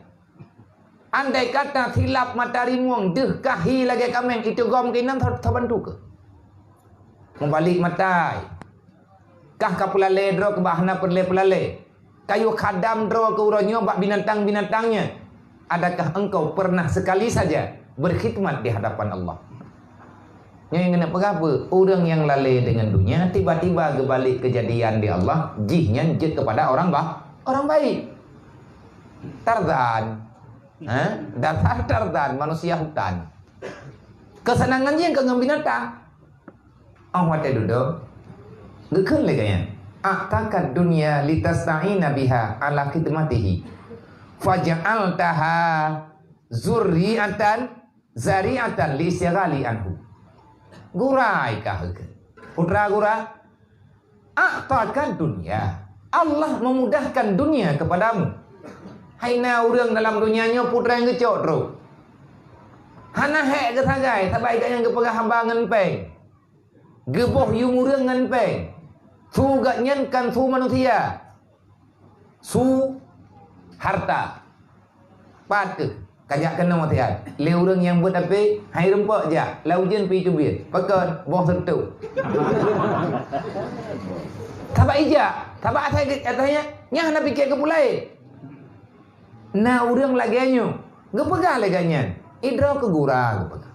Andai kata silap mata rimueng deuh kah hi lagée kaméng, itu gom keunan tho-, tho bantu keuh. Meubalek matai. Kah ka peulalée droe keuh bak hana peureulée peulalée. Kayue khadam droe keuh uroe nyoe bak binatang-binatang nyan. Adakah engkau pernah sekali saja berkhidmat di hadapan Allah? Nyoe nyang keuneuk peugah peue? Ureuëng nyang lalée deungon dunia, tiba-tiba geubalek keujadian di Allah, jih nyan jeuet keupada orang ba-, orang baik. Tarzan. Ha? Dasar Tarzan, manusia hutan. Keuseunangan jih keu ngon binatang. Óh watée dudoe, geukheun lé geuhnyan, "A'taka dunya litasta'ina biha ala khidmatihi, faja'altaha zurri'atan zari'atan li isyghali anhu." Gura ikah geukheun. Putra gura, "A'taka dunya." Allah memudahkan dunia kepadamu. Hai na ureuëng dalam dunia nyoe putra nyang geucok trok. Hana hék geusagai, sabab gobnyan geupeugah haba ngon péng. Geuboh yum ureuëng ngon péng. Su gobnyan kon su manusia. Su harta. Pat keuh, kajak keunoe siat. Lé ureuëng nyang beuet apé, hai rumpok jak. Lam ujeuen pih teubiet. Pakon, boh seureutoh. Sabab ijak, sabab asai, asai nyan, nyan hana pike keu peue laén. Na ureuëng lagée nyoe, geupeugah lagée nyan, idroe keu gura geupeugah.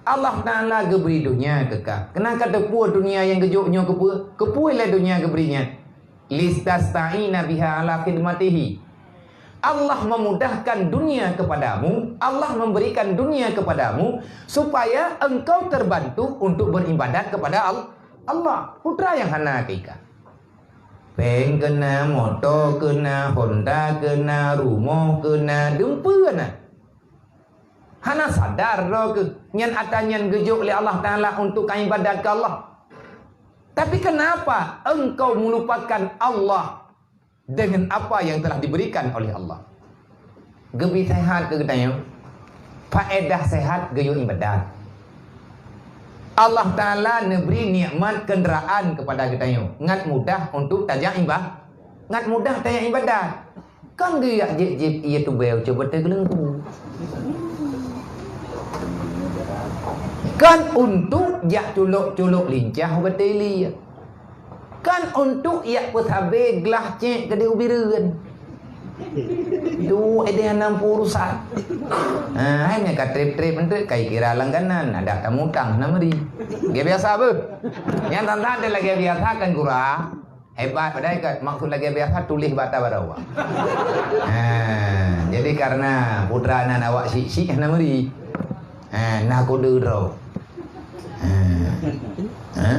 Allah Taala geubri donya keu kah. Keunan ka teupeue donya nyang geujok nyoe keupeue? Keupeue lé donya geubri nyan? Litasta'ina biha ala khidmatihi. Allah memudahkan dunia kepadamu, Allah memberikan dunia kepadamu supaya engkau terbantu untuk beribadat kepada Al-, Allah. Putra nyang hana keu ikah. Péng keu na, moto keu na, Honda keu na, rumoh keu na, dumpeue na. Hana sadar droe keuh, nyan atra nyan geujok lé Allah Taala untuk ka ibadat keu Allah. Tapi kenapa engkau melupakan Allah dengan apa yang telah diberikan oleh Allah? Geubri sehat keu geutanyoe, faedah sehat geuyue ibadat. Allah Taala neubri nikmat kendaraan kepada geutanyoe, ngat mudah untuk tajak iba-, ngat mudah tajak ibadat. Kan geujak jieb-jieb ie tubée ucok batée geuleungku. Kan untuk jak culok-culok lincah batée liek. Kan untuk jak peusabe glah cek keudeh u Bireuen. Duek ideh hana meuurusan. Ha, hai nyan ka treb-treb enteuk kai kira langganan, adak tamutang hana meuri. Geu biasa beuh. Nyang tanda lagée biasa kan gura. Hebat padahai kan, maksud lagèe biasa tuléh bak ata baroe. Ha, jadi karena putra nan awak syiek-syiek hana meuri. Ha, na kode droe. Ha. Ha?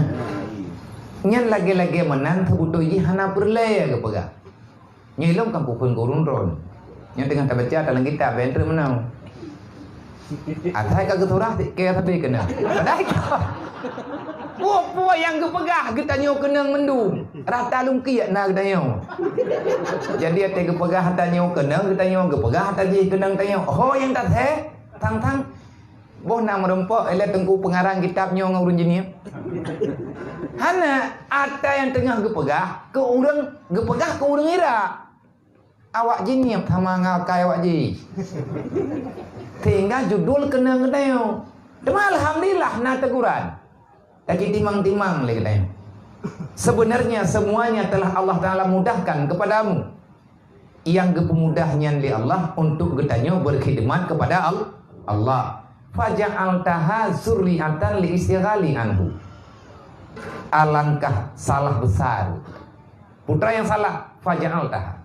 Nyan lagèe-lagèe meunan seubeutôi jih hana peureulèe geupeugah. Nyoe lom kan pukon gurun droen. Nyoe teungoh tabaca dalam kitab, bèk treuk meunoe. Asai ka geusurah, keu sabe keunong. Padahai ka. Peue-peue nyang geupeugah geutanyoe keunong mandum. Rata lungkiek na geutanyoe. Jadi, watèe geupeugah tanyoe keunong, geutanyoe geupeugah ata jih keunong tanyoe. Ho nyang tasé, tang-tang. Boh na meurumpok, ilèe teungku peungarang kitab nyoe ngon ureueng jiniep. Hana, ata nyang teungoh geupeugah keu ureueng, geupeugah keu ureueng Irak. Awak jiniep sama ngon akai awak jih. Sehingga judul keunong geutanyoe. Teuma alhamdulillah na teguran. Tapi timang-timang lé geutanyoe. Sebenarnya semuanya telah Allah Taala mudahkan kepadamu. Nyang geupeumudah nyan lé Allah untuk geutanyoe berkhidmat kepada Al-, Allah. Faja'altaha zurriatan li istighali anhu. Alangkah salah besar. Putra yang salah, faja'altaha.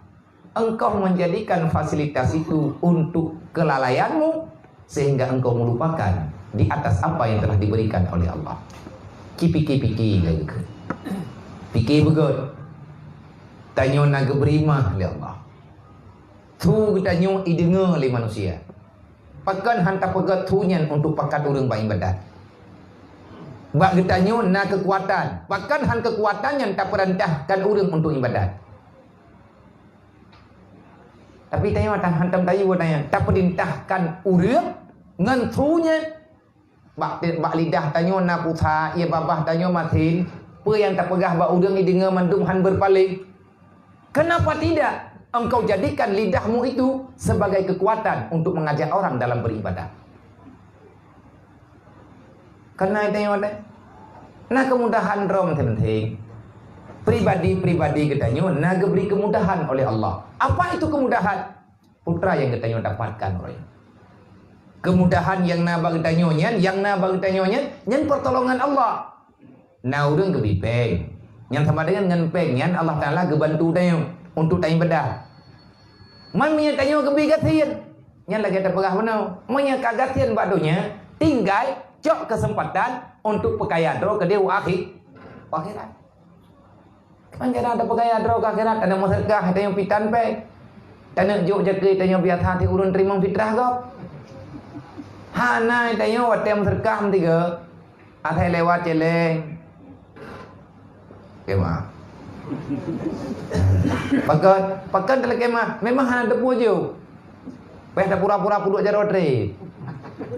Engkau menjadikan fasilitas itu untuk kelalaianmu, sehingga engkau melupakan di atas apa yang telah diberikan oleh Allah. Ci pike-pike lagèe keu. Pike beugöt. Tanyoe na geubri mah lé Allah. Su geutanyoe ideungoe lé manusia. Pakon han tapeugöt su nyan untuk pakat ureueng bak ibadat? Bak geutanyoe na keukuatan. Pakon han keukuatan nyan tapeurintahkan ureueng untuk ibadat? Tapi tanyoe tan hantom tayue tanyoe, tapeurintahkan ureueng ngon su nyan. Bak, bak lidah tanyoe na pulsa, ie babah tanyoe masin, peue nyang tapeugah bak ureueng ideungoe mandum han beurpaléng. Kenapa tidak engkau jadikan lidahmu itu sebagai kekuatan untuk mengajak orang dalam beribadah? Keunan tanyoe deh. Na keumudahan droe meunteng-meunteng. Pribadi-pribadi geutanyoe na geubri keumudahan oleh Allah. Apa itu keumudahan? Putra nyang geutanyoe dapatkan uroe nyoe. Keumudahan nyang na bak geutanyoe nyan, nyang na bak geutanyoe nyan, nyan peurtolongan Allah. Na ureueng geubri péng. Nyan sama dengan ngon péng nyan Allah Taala geubantu tanyoe untuk taibadah. Man meunyoe tanyoe geubri gasien, nyan lagèe tapeugah bunoe. Meunyoe ka gasien bak donya, tinggai cok keuseumpatan untuk peukaya droe keudeh u akhi-, u akhirat. Man jarang tapeukaya droe ka akhirat, taneuk meuseudeukah tanyoe pitan péng. Taneuk jok jeukeue tanyoe biasa ti ureueng teurimong fitrah gob. Hana tanyoe watèe meuseudeukah meusigoe. Asai lewat céléng. Kemah. Pakon, pakon dalam kemah. Memang hana teupeu jok. Payah tapura-pura peuduek jaroe trép.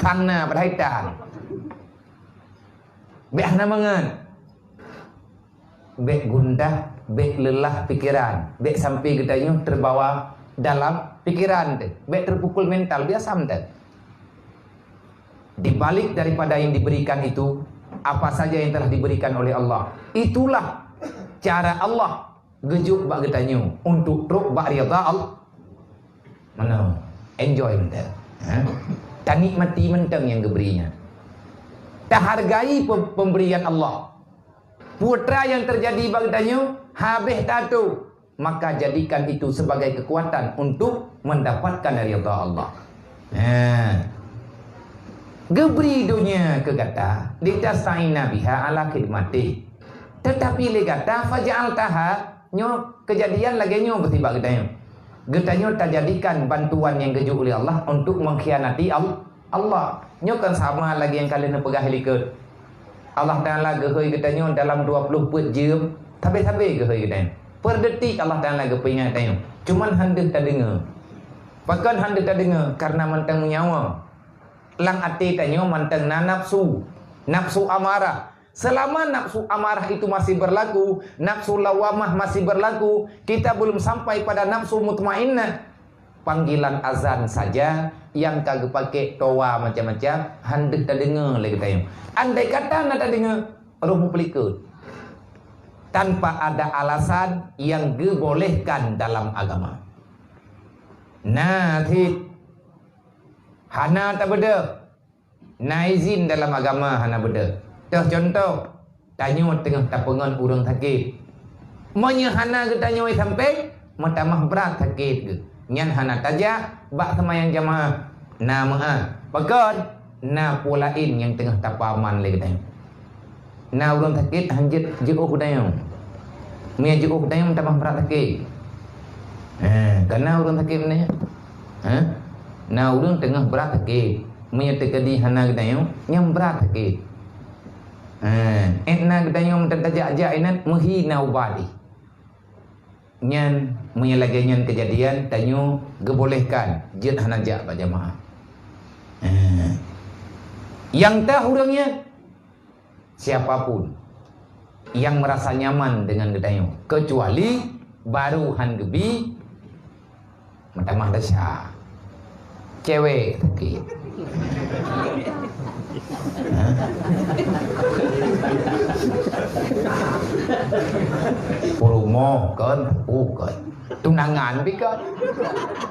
Tang na padahai tang. Bèk hana mangat. Bèk gundah, bèk leulah pikeran, bèk sampai geutanyoe teubawa dalam pikeran teuh, bèk teupukul mental, biasa mantong. Di balik daripada yang diberikan itu, apa saja yang telah diberikan oleh Allah, itulah cara Allah geujok bak geutanyoe untuk trok bak ridha Allah. Meunan, enjoy mantong. Ha? Tanikmati mantong nyang geubri nyan. Tahargai pe-, pemberian Allah. Peue teuma nyang teujadi bak geutanyoe, habéh tato, maka jadikan itu sebagai kekuatan untuk mendapatkan ridha Allah. Ha. Geubri donya keu gata, litasta'ina biha ala khidmatih. Tetapi lé gata, faja'altaha, nyoe keujadian lagèe nyoe beutibak geutanyoe. Geutanyoe tajadikan bantuan nyang geujok lé Allah untuk mengkhianati Al-, Allah. Nyoe kan sama lagèe nyang ka lheueh neupeugah likot. Allah Taala geuhôi geutanyoe dalam dua ploh peuet jeuem, sabe-sabe geuhôi geutanyoe. Peureudeutik Allah Taala geupeuingat tanyoe, cuman han deuh tadeungoe. Pakon han deuh tadeungoe? Karena mantong meunyawa. Lam até tanyoe mantong na nafsu, nafsu amarah. Selama nafsu amarah itu masih berlaku, nafsu lawamah masih berlaku, kita belum sampai pada nafsu mutmainnah. Panggilan azan saja nyang ka geupakè toa macam-macam, han deuh tadeungoe lé geutanyoe. Andai kata na tadeungoe, roh meupeulikeut. Tanpa ada alasan yang geubolehkan dalam agama. Na cit hana tabeudôh. Na izin dalam agama hana beudôh. Toh contoh, tanyoe teungoh tapeungon ureueng sakét. Meunyoe hana geutanyoe sampéng, meutamah brat sakét geuh. Nyan hana tajak bak seumayang jamaah. Na meu'ah. Pakon? Na peue laén nyang teungoh tapeuaman lé geutanyoe. Na ureuëng sakét hanjeuet jiôh geutanyoe. Meunyoe jiôh geutanyoe meutamah brat sakét. Eh, ka na ureuëng sakét meunan. Eh? Na ureuëng teungoh brat sakét. Meunyoe teukeudi hana geutanyoe, nyan brat sakét. Eh, ék na geutanyoe meutajak-jak inan meuhi na ubat ih. Nyan, meunyoe lagée nyan keujadian, tanyoe geubolehkan jeuet hana jak bak jamaah. Eh, nyang teuh ureuëng nyan, siapapun yang merasa nyaman dengan geutanyoe, kecuali baru han geubi meutamah desya. Cewek sakét. Hah? Peurumoh kon, bukan. Tunangan pi kon.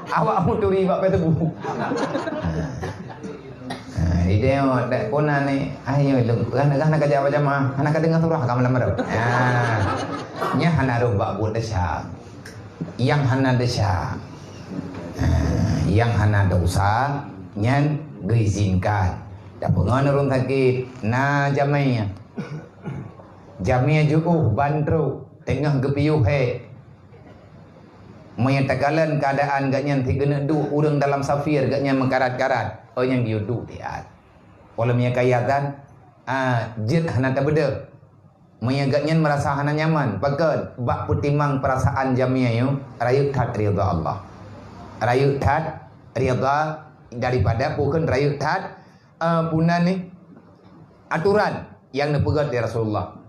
Awak muturi bak Facebook. Ha, ide dak pernah ni. Ayo lung, hana hana kerja macam ah. Hana ka dengar surah ka malam baru. Ha. Nya hana roh bak buet desya. Nyang hana desya. Ha, nyang hana desya nyan geuizinkan. Tapeungon ureuëng sakét, na jamé. Jamé jiôh ban trok, teungoh geupiôh hék. Meunyoe takalon keuadaan gobnyan sigeuneuek duek ureuëng dalam safir, gobnyan meukarat-karat, oh nyang geuyue duek siat. Walau meunyoe kayatan, ah, jeuet hana tabeudôh. Meunyoe gobnyan meurasa hana nyaman, pakon? Bak peutimang peurasaan jamé nyoe, rayeuk that ridha Allah. Rayeuk that ridha daripada, pakon, rayeuk that, eh, peue nan nyoe, aturan nyang neupeugét lé Rasulullah.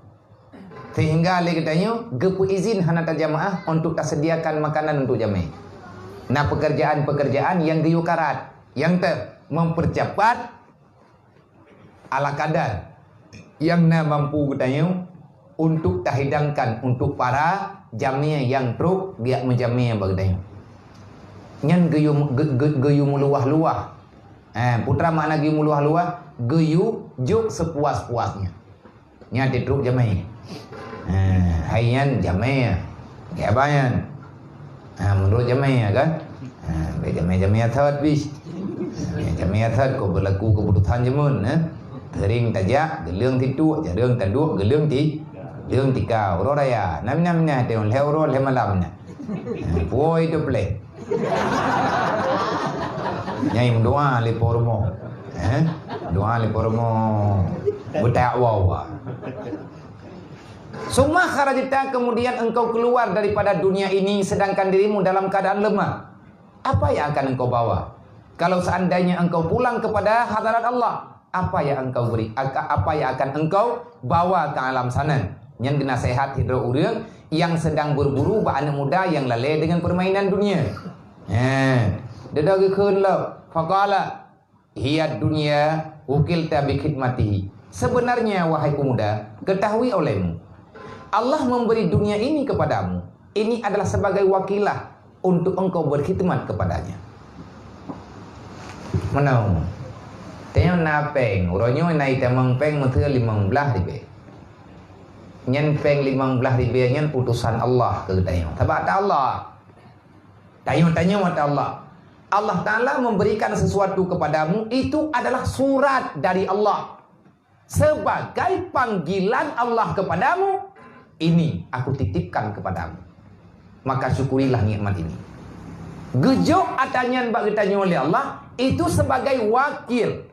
Sehingga lé geutanyoe geupeuizin hana tajamaah untuk tasediakan makanan untuk jamé. Na pekerjaan-pekerjaan nyang geuyue karat, nyang teu mempercepat ala kadar nyang na mampu geutanyoe untuk tahidangkan untuk para jamé nyang trok geujak meujamé bak geutanyoe. Nyan geuyue, geu-, geu-, geuyue meuluwah-luwah. Eh, peue treuk makna geuyue meuluwah-luwah, geuyue jok sepuas-puasnya. Nyan trok jamé. Eh, hai nyan jamé. Kaban nyan. Ha, meunurot jamé kan? Ha, bèk jamé-jamé that pih. Jamé that kok berlaku keputusan jameun, eh. Teuring tajak, geuleueng tituk, jareueng taduek, geuleueng ti, geuleueng tika. Uroe raya, nam-nam nah, teuh lhèe uroe lhèe malam nah. Ha, puwoe itu pleh. Nyai meudoa lé po rumoh. Eh? Doa lé po rumoh. Beutakwa. Summa kharajta, kemudian engkau keluar daripada dunia ini sedangkan dirimu dalam keadaan lemah. Apa yang akan engkau bawa? Kalau seandainya engkau pulang kepada hadarat Allah, apa yang engkau beri? Aka-, apa yang akan engkau bawa ke alam sana? Nyan geunasehat sidroe ureuëng nyang sedang berburu bak aneuk muda nyang lalée dengan permainan dunia. He, dada geukheun lom. Faqala, "Hiya dunya wukilta bi khidmatihi." Sebenarnya, wahai pemuda, ketahui olehmu, Allah memberi dunia ini kepadamu. Ini adalah sebagai wakilah untuk engkau berkhidmat kepadanya. Meunan. Tanyoe na péng, uroe nyoe na itamong péng meuteue limong blaih ribée. Nyan péng limong blaih ribée nyan utosan Allah keu geutanyoe. Sabab ata Allah. Tanyoe-tanyoe ata Allah. Allah Taala memberikan sesuatu kepadamu, itu adalah surat dari Allah. Sebagai panggilan Allah kepadamu, ini aku titipkan kepadamu. Maka syukurilah nikmat ini. Geujok ata nyan bak geutanyoe lé Allah, itu sebagai wakil.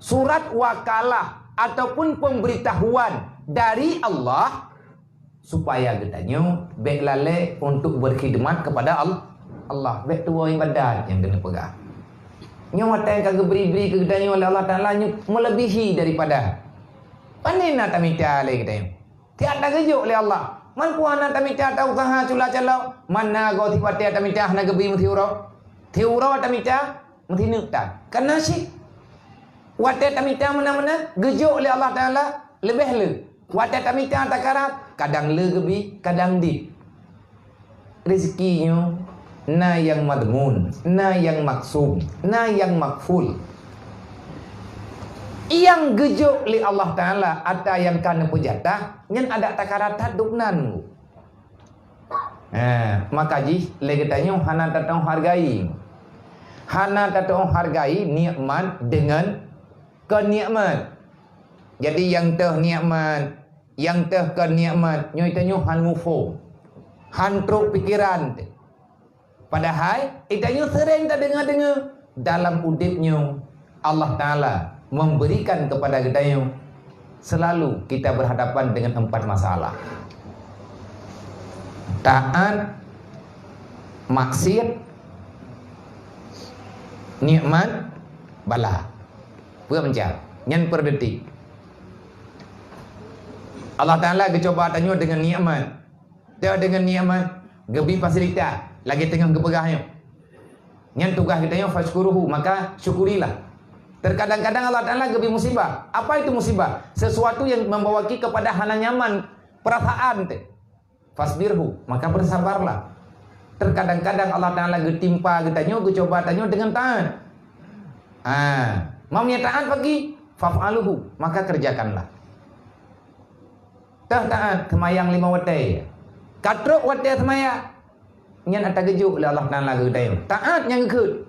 Surat wakalah ataupun pemberitahuan dari Allah supaya geutanyoe bék lalée untuk berkhidmat kepada Al-, Allah, bék tuwoe ibadat nyang keuneuk peugah. Nyoe watée ka geubri-bri keu geutanyoe lé Allah Taala nyoe meulebihi daripada. Pane na tamita lé geutanyoe? Tiak tageujok lé Allah. Man peue hana tamita ta usaha cula calo? Man na goe si watée tamita hana geubri meusiuroe? Siuroe tamita, meusineuk tan. Kana cit. Watée tamita meunan-meunan, geujok lé Allah Taala leubeh le. Watée tamita takarat, kadang le geubi, kadang dit. Rezeki nyoe na nyang madmun, na nyang maksum, na nyang makful. Nyang geujok lé Allah Taala ata nyang ka neupeujatah, nyan adak takarat that dubnan. Ha, maka jih lé geutanyoe hana tateuhargai. Hana tateuhargai nikmat deungon kon nikmat. Jadi nyang teuh nikmat, nyang teuh kon nikmat, nyoe tanyoe han muphom. Han trok pikeran teuh. Padahai, geutanyoe sering tadeungoe-deungoe, dalam udeb nyoe, Allah Taala memberikan kepada geutanyoe, selalu kita berhadapan dengan empat masalah. Taat, maksiat, nikmat, bala. Peue macam? Nyan per detik. Allah Taala geucoba tanyoe dengan nikmat. Teuh dengan nikmat, geubri fasilitas, lagée teungoh geupeugah nyoe. Nyan tugaih geutanyoe, "Fasykuruhu," maka syukurilah. Terkadang-kadang Allah Taala geubri musibah. Apa itu musibah? Sesuatu yang membawa ki kepada hana nyaman perasaan teuh. "Fasbirhu," maka bersabarlah. Terkadang-kadang Allah Taala geutimpa geutanyoe, geucoba tanyoe dengan taat. Ah, meunyoe taat bagi, "Faf'aluhu," maka kerjakanlah. Teuh taat seumayang lima watée. Ka trok watée seumayang, nyan ata geujok lé Allah Taala keu geutanyoe. Taat nyang geukheun,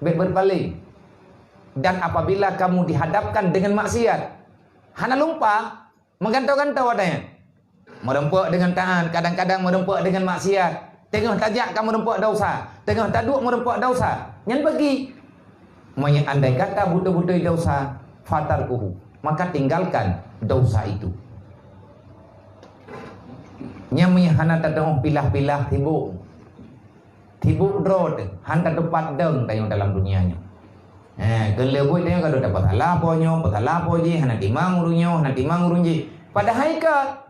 bék beupaleng. Dan apabila kamu dihadapkan dengan maksiat, hana lumpah, meugantoe-gantoe watée nyan. Meureumpok dengan taat, kadang-kadang meureumpok dengan maksiat. Teungoh tajak ka meureumpok desya, teungoh taduek meureumpok desya. Nyan bagi. Meunyoe andai kata beutôi-beutôi desya, "Fatarkuhu," maka tinggalkan desya itu. Nyan meunyoe hana tateuoh pilah-pilah sibok. Sibok droe teuh, han tateupat dong tanyoe dalam dunia nyoe. Eh, keu lheueh buet tanyoe ka dong tapeusalah po nyoe, peusalah po jih, hana timang ureueng nyoe, hana timang ureueng jih. Padahai ka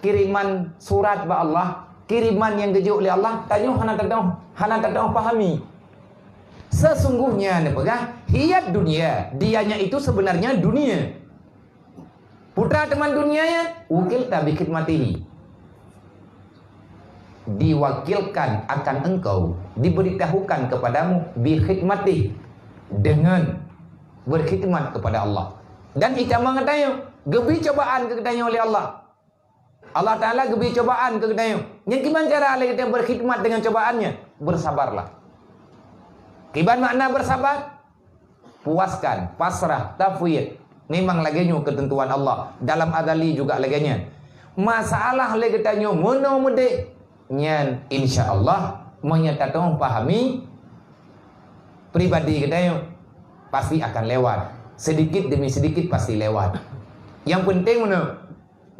kiriman surat bak Allah, kiriman nyang geujok lé Allah, tanyoe hana tateuoh, hana tateuoh pahami. Sesungguhnya, neupeugah, "Hiya dunya," dianya itu sebenarnya dunia. Putra teuma dunia nyan, "Wukilta bi khidmatihi." Diwakilkan akan engkau, diberitahukan kepadamu, bi khidmatihi, dengan berkhidmat kepada Allah. Dan itamong geutanyoe, geubri cobaan keu geutanyoe lé Allah. Allah Taala geubri cobaan keu geutanyoe. Nyan kiban cara lé geutanyoe berkhidmat dengan cobaan nyan? Bersabarlah. Kiban makna bersabar? Puaskan, pasrah, tafwid. Memang lagée nyoe keuteuntuan Allah. Dalam azali juga lagée nyan. Masalah lé geutanyoe meunoe meudeh, nyan insya Allah meunyoe tateuoh pahami pribadi geutanyoe, pasti akan lewat. Sedikit demi sedikit pasti lewat. Nyang penting meunoe,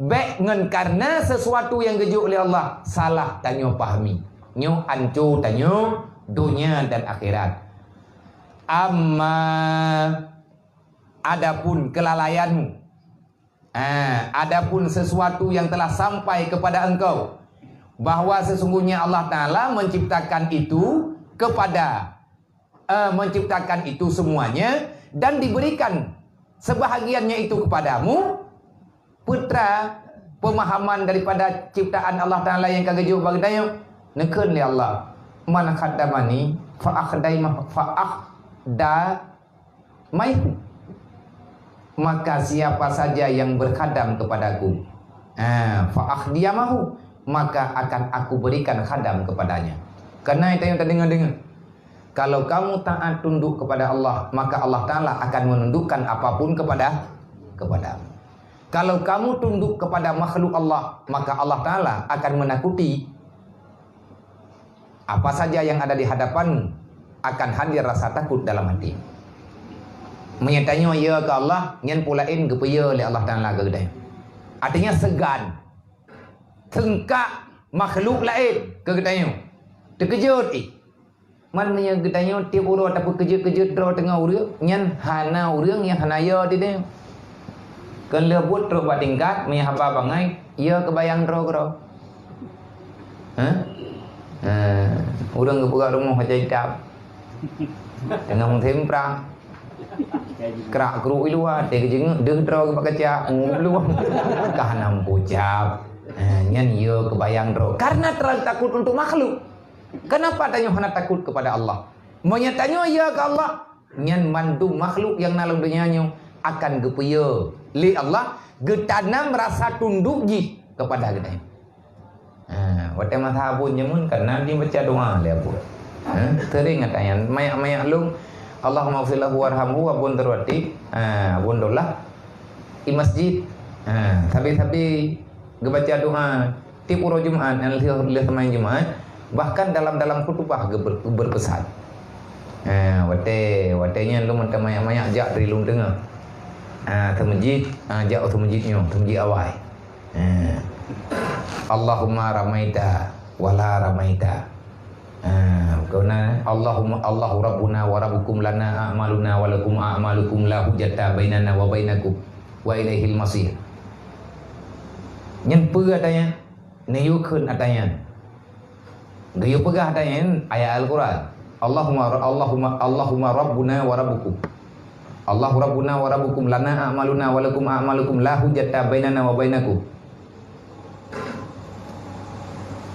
bék ngon karena sesuatu nyang geujok lé Allah, salah tanyoe pahami. Nyoe anco tanyoe donya dan akhirat. Amma adapun kelalaianmu, ah, adapun sesuatu yang telah sampai kepada engkau, bahwa sesungguhnya Allah Taala menciptakan itu kepada eh, menciptakan itu semuanya dan diberikan sebahagiannya itu kepadamu, putra pemahaman daripada ciptaan Allah Taala yang ka geujok bak geutanyoe, neukheun lé Allah, "Man khaddamani fa akhdai-, fa akhdamaihu." Maka siapa saja yang berkhadam kepadaku, ah, fa akhdiyamahu, maka akan aku berikan khadam kepadanya. Karena itu yang terdengar-dengar. Kalau kamu taat tunduk kepada Allah, maka Allah Taala akan menundukkan apapun kepada, kepadamu. Kalau kamu tunduk kepada makhluk Allah, maka Allah Taala akan menakuti apa saja yang ada di hadapanmu, akan hadir rasa takut dalam hati. Meunyoe tanyoe ya keu Allah, nyan peue laén geupeu ya lé Allah Taala keu geutanyoe. Artinya segan, seungkak makhluk laén keu geutanyoe. Teukeujot ih. Man meunyoe geutanyoe tieb uroe tapeukeujot-keujot droe teungoh ureueng, nyan hana ureueng nyang hana yo di tanyoe. Kon lheueh buet trok bak tingkat, meunyoe haba bangai, yo keubayang droe keudroe. Hah? Eh, ureueng geupeugah rumoh kaca itam. Teungoh musém prang. Krak kruk i luwa, teuh geujeungeuk deuh droe bak kaca, ngu luwa. Ka hana meupucap. Eh, nyan yo keubayang droe. Karena terlalu takut untuk makhluk. Kenapa tanyoe hana takut kepada Allah? Meunyoe tanyoe ya keu Allah, nyan mandum makhluk nyang na lam donya nyoe akan geupeu ya lé Allah, geutanam rasa tunduk jih kepada geutanyoe. Ha, watèe masa abon jameun kan na jibaca doa lé abon. Ha, seuring ata nyan, manyak-manyak lôn, "Allahumma ighfir lahu warhamhu," abon teurati, ha, abon dolah i masjid. Ha, sabe-sabe geubaca doa tiep uroe Jumat, nyang lheueh, lheueh seumayang Jumat, bahkan dalam-dalam khutubah geuber-, geubeupesan. Ha, watèe, watèe nyan lôn mantong manyak-manyak jak dari lôn teungoh. Ha, seumeujid, ha, jak u seumeujid nyoe, seumeujid awai. Eh. Allahumma ramaita wa la ramaita. Eh, kona Allahumma, Allahu rabbuna wa rabbukum, lana a'maluna wa lakum a'malukum, la hujjata bainana wa bainakum wa ilaihil masir. Nyan peue ata nyan? Neuyue kheun ata nyan. Geuyue peugah ata nyan ayat Al-Quran. Allahumma, Allahumma, Allahumma rabbuna wa rabbukum. Allahu rabbuna wa rabbukum, lana a'maluna wa lakum a'malukum, la hujjata bainana wa bainakum.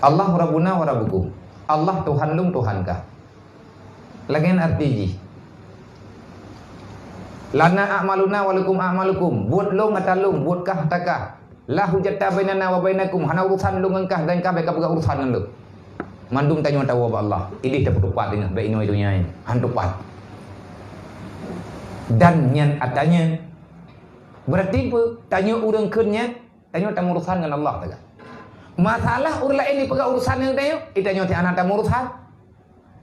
Allahu rabbuna wa rabbukum. Allah Tuhan lôn, Tuhan kah. Lagèe nyan arti jih. Lana a'maluna wa lakum a'malukum. Buet lôn ata lôn, buet kah ata kah. La hujjata bainana wa bainakum, hana urusan lôn ngon kah, dan kah bèk kapeugah urusan ngon lôn. Mandum tanyoe tawoe bak Allah. Idéh tapeutupat ingat bèk inoe donya nyan, han tupat. Dan nyan ata nyan. Berarti peue? Tanyoe ureueng kheun nyan, tanyoe tamurusan ngon Allah taga. Masalah ureueng laén jipeugah urusan ngon tanyoe, i tanyoe hana tamurusan.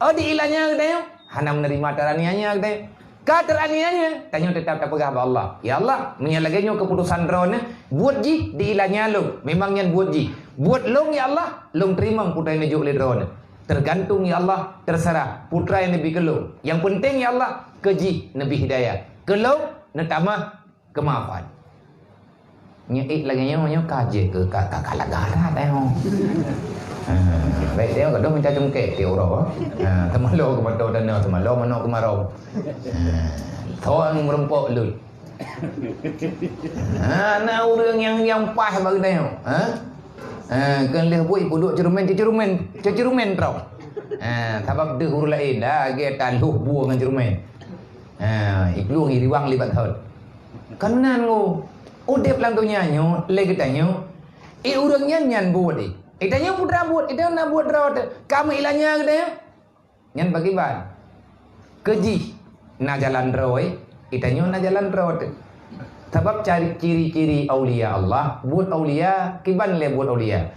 Oh, dianiaya geutanyoe, hana meuneurimong teraniaya geutanyoe. Ka teraniaya, tanyoe teutap tapeugah bak Allah, "Ya Allah, meunyoe lagèe nyoe keuputosan Droeneuh, buet jih dianiaya lôn, memang nyan buet jih. Buet lôn, ya Allah, lôn teurimong peue nyang neujok lé Droeneuh. Teugantung, ya Allah, teuseurah peue nyang neubri keu lôn. Nyang peunteng, ya Allah, keu jih neubri hidayah, keu lôn neutamah keumaafan." Nyoe ék lagèe nyoe, nyoe ka jeuet keu ka, ka, ka lagak that, eh, oh. Ha, bèk teuh, kadang mita cungkét tiep uroe. Ha, teumalo keu mata tanoh, teumalo manok keu marong. Ha, thon meurumpok lut. Ha, na ureueng nyang, nyang paih bak geutanyoe, ha? Ha, keu lheueh buet ipeuduek ceureumen, ceureumen, ceureumen troh. Ha, sabab deuh ureueng laén, dah, lagèe tan lhôh bue ngon ceureumen. Ha, iplueng iriwang libat thon. Kan meunan ngon udép lam donya nyoe lé geutanyoe, i ureueng nyan nyan buet i. I tanyoe peue buet, i tanyoe na buet droe teuh. Ka meuaniaya geutanyoe. Nyan pakriban? Keu jih na jalan droe, i tanyoe na jalan droe teuh. Sabab cari ciri-ciri aulia Allah, buet aulia, kiban lé buet aulia.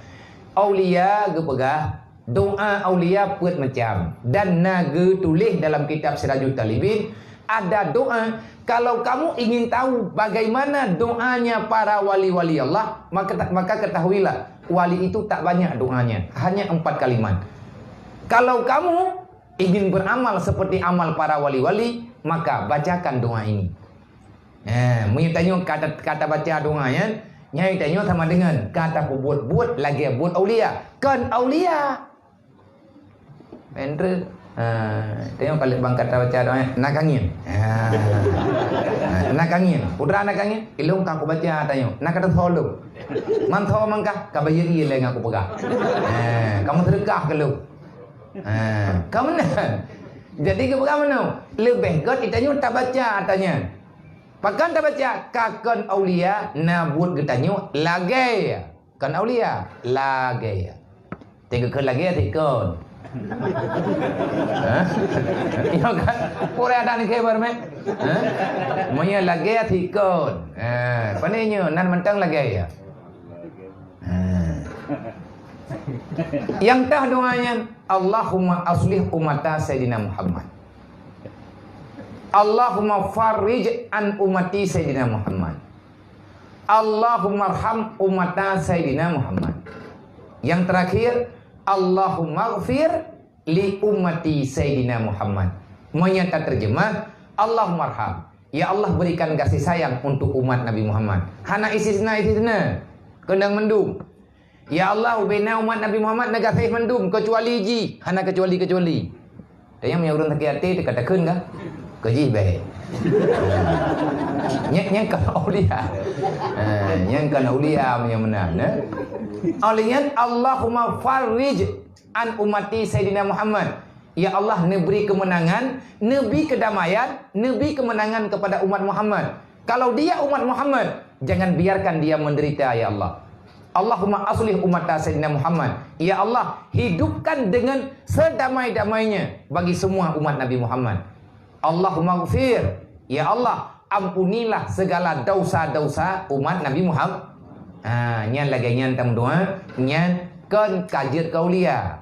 Aulia geupeugah, doa aulia peuet macam dan na geutuléh dalam kitab Sirajut Talibin, ada doa. Kalau kamu ingin tahu bagaimana doanya para wali-wali Allah, maka, maka ketahuilah, wali itu tak banyak doanya, hanya empat kalimat. Kalau kamu ingin beramal seperti amal para wali-wali, maka bacakan doa ini. Eh, meunyoe tanyoe ka ta-, ka tabaca doa nyan, nyan tanyoe sama deungon ka tapeubuet buet lagèe buet aulia. Kon aulia. Peue treuk. Ha, tanyoe ka lheueh bang ka tabaca doa nyan, na kangieng. Ha. Ha, na kangieng. Peue treuk na kangieng? Ilôn ka kubaca tanyoe. Na ka teusoe lôn. Man soe mangkah ka bayeue ie lé nyang kupeugah. Ha, ka meuseudeukah keu lôn. Ha, ka meunan. Jadi geupeugah meunoe, leubeh göt i tanyoe tabaca ata nyan. Pakon tabaca, ka kon aulia na buet geutanyoe lagèe. Kon aulia, lagèe. Teuka keu lagèe sikon. Ha? Iya kan? Pura ada ni khebar meh. Ha? Meunyoe lagèe sikon. Ha, pane nyoe nan mantong lagèe. Ha. Nyang teuh doa nyan, Allahumma aslih ummata Sayyidina Muhammad. Allahumma farrij an ummati Sayyidina Muhammad. Allahummarham ummata Sayyidina Muhammad. Yang terakhir, Allahummaghfir li ummati Sayyidina Muhammad. Meunyoe tateurjeumah, Allahummarham. Ya Allah, berikan kasih sayang untuk umat Nabi Muhammad. Hana istisna-istisna. Keunong mandum. Ya Allah, ubena umat Nabi Muhammad neugaséh mandum, keucuali jih, hana keucuali-keucuali. Tanyong meunyoe ureueng sakét até teuka takheun ka? Keu jih bèk. Nyan, nyan kon aulia. Ha, nyan kon aulia meunyoe meunan, eh. Aulia nyan, Allahumma farrij an ummati Sayyidina Muhammad. Ya Allah, neubri keumeunangan, neubri keudamaian, neubri keumeunangan kepada umat Muhammad. Kalau dia umat Muhammad, jangan biarkan dia menderita, ya Allah. Allahumma aslih ummata Sayyidina Muhammad. Ya Allah, hidupkan dengan sedamai-damainya bagi semua umat Nabi Muhammad. Allahumma ghfir. Ya Allah, ampunilah segala dosa-dosa umat Nabi Muhammad. Ha, nyan lagée nyan tameudoa, nyan kon ka jeuet keu aulia.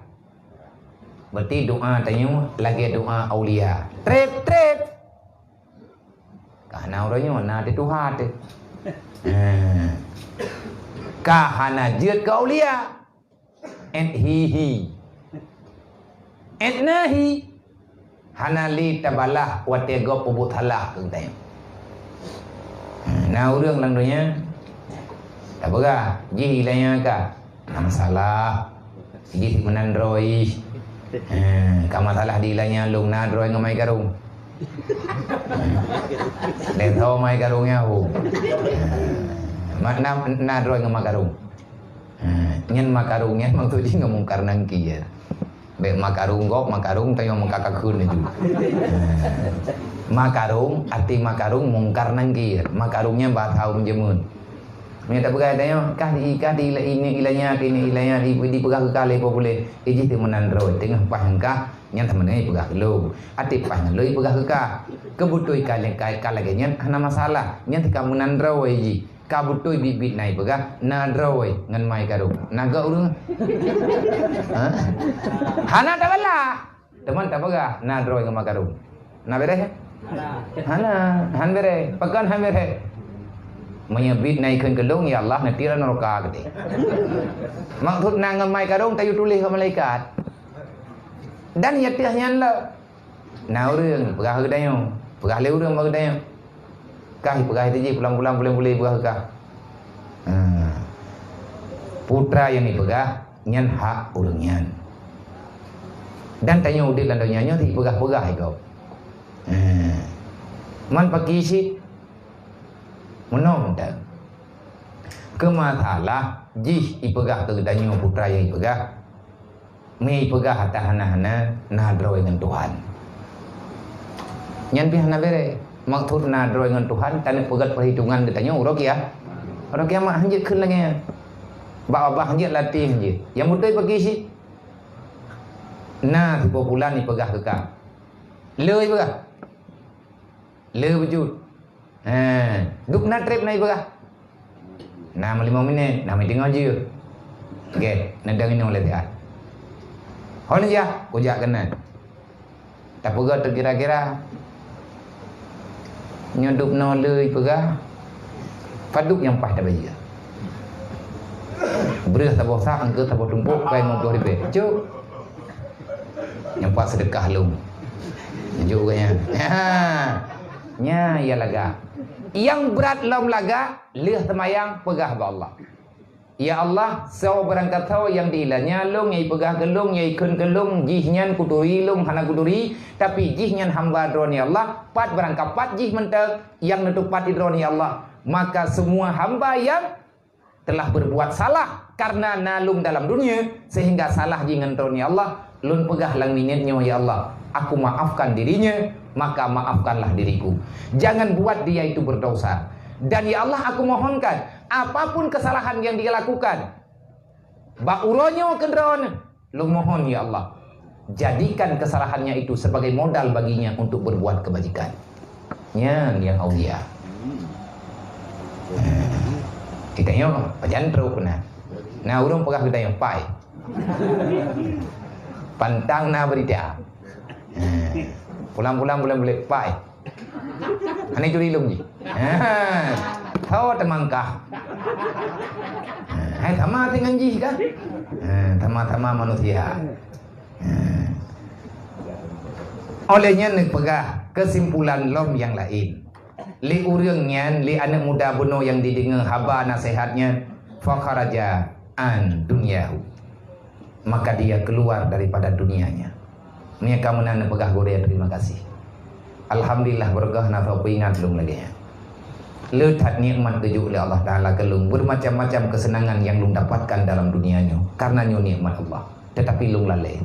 Berarti doa tanyoe lagée doa aulia. Treb-treb. Ka na uroe nyoe na di tuha teuh. Ha. Ka hana jeuet keu aulia. Et hihi. Et nahi. Hana lé tabalah watée gob peubuet salah keu geutanyoe. Na ureuëng lam donya tapeugah jih ilanya ka na masalah. Jih meunan droe. Ha, ka masalah di ilanya lôn na droe ngon mai karung. Deh tho mai karung nyan hu. Ha, na, na droe ngon mai karung. Ha, nyan makarung nyan maksud jih ngon Mungkar Nangkir. Bék makarung gob, makarung tanyoe meuka-kakheun laju. Ha. Makarung, arti makarung Mungkar Nangkir. Makarung nyan bahasa ureuëng jameun. Meunyoe tapeugah tanyoe, kah di, kah di ila-, ini ilanya, ini ilanya, di, dipeugah keu kah lé po puléh. Eh, jih teuk meunan droe, teungoh paih ngon kah, nyan teuma ipeugah keu lôn. Arti paih ngon lôn ipeugah keu kah. Keubeutôi ka, ka, ka lagée nyan hana masalah. Nyan teuka meunan droe jih. Ka beutôi biet-biet na ipeugah, na droe ngon mai karung. Na gok ureuëng? Ha? Hana tabalah. Teuma tapeugah, na droe ngon mai karung. Na bereh? Hana, han bereh. Pakon han bereh? Meunyoe biet na ikheun keu lôn, ya Allah, neutira neuraka geude. Maksud na ngon mai karung, tayue tuléh keu malaikat. Dan ya teuh nyan lom. Na ureuëng peugah keu geutanyoe, peugah lé ureuëng bak geutanyoe. Kah peugah itu jih pulang-pulang pulang-pulang peugah keu kah. Ha. Putra nyang dipeugah nyan hak ureuëng nyan. Dan tanyoe udeb lam donya nyoe dipeugah-peugah itu. Ha. Man paki cit meunoe mantong. Keu masalah jih ipeugah keu geutanyoe putra nyang ipeugah. Mi peugah ata hana-hana na droe ngon Tuhan. Nyan pih hana bereh. Maksud na droe ngon Tuhan, taneuk peugét peuhitungan geutanyoe uroe kia-, uroe kiamat hanjeuet kheun lagée nyan. Bak babah hanjeuet, latih hanjeuet. Nyang beutôi paki cit. Na sipo pulan ipeugah keu kah. Le ipeugah. Le beujeuet. Ha, dub na treb na ipeugah. Na meulimong minét, na meuteungoh jeuet. Gét, neudong inong lé siat. Hon jah, kujak keunan. Tapeugah teukira-kira. Nyoe dub noe le ipeugah. Padub nyang paih tabayeue. Breueh saboh sak, eungkôt saboh tumpôk, kai limong ploh ribée. Cuk. Nyang pat seudeukah lom. Juk geuh nyan. Ha. Nya ya lagak. Nyang brat lom lagak, lheueh seumayang peugah bak Allah. Ya Allah, soe barangkasoe nyang di ilanya lôn, nyang ipeugah keu lôn, nyang ikheun keu lôn, jihnyan kuturi lôn hana kuturi, tapi jihnyan hamba Droeneuh ya Allah, pat barangkapat jih mantong nyang neutupat di Droeneuh ya Allah. Maka semua hamba nyang telah berbuat salah karena na lôn dalam dunia, sehingga salah jih ngon Droeneuh ya Allah, lôn peugah lam minét nyoe, ya Allah, aku maafkan dirinya, maka maafkanlah diriku. Jangan buat dia itu berdosa. Dan ya Allah, aku mohonkan, apapun kesalahan yang dia lakukan, bak uroe nyoe keu Droeneuh, lôn mohon, ya Allah, jadikan kesalahannya itu sebagai modal baginya untuk berbuat kebajikan. Nyan nyang aulia. Kita nyoe pajan trok na. Na ureuëng peugah kita nyoe pai. Pantang na berita. Pulang-pulang bulan bulet pai. Hana turi lom jih. Ha. Tho teumangkah. Ha, hai sama dengan jih kan? Ha, sama-sama manusia. Ha. Oleh nyan neupeugah kesimpulan lom nyang laén. Lé ureuëng nyan, lé aneuëk muda bunoe nyang dideungoe haba naseuhat nyan, fakharaja an dunyahu. Maka dia keluar daripada dunianya. Meunyoe ka meunan neupeugah gurée terima kasih. Alhamdulillah, beureugoh na soe peuingat lôn lagée nyan. Le that nikmat geujok lé Allah Taala keu lôn, bermacam-macam kesenangan nyang lôn dapatkan dalam dunia nyoe, karena nyoe nikmat Allah. Tetapi lôn lalée.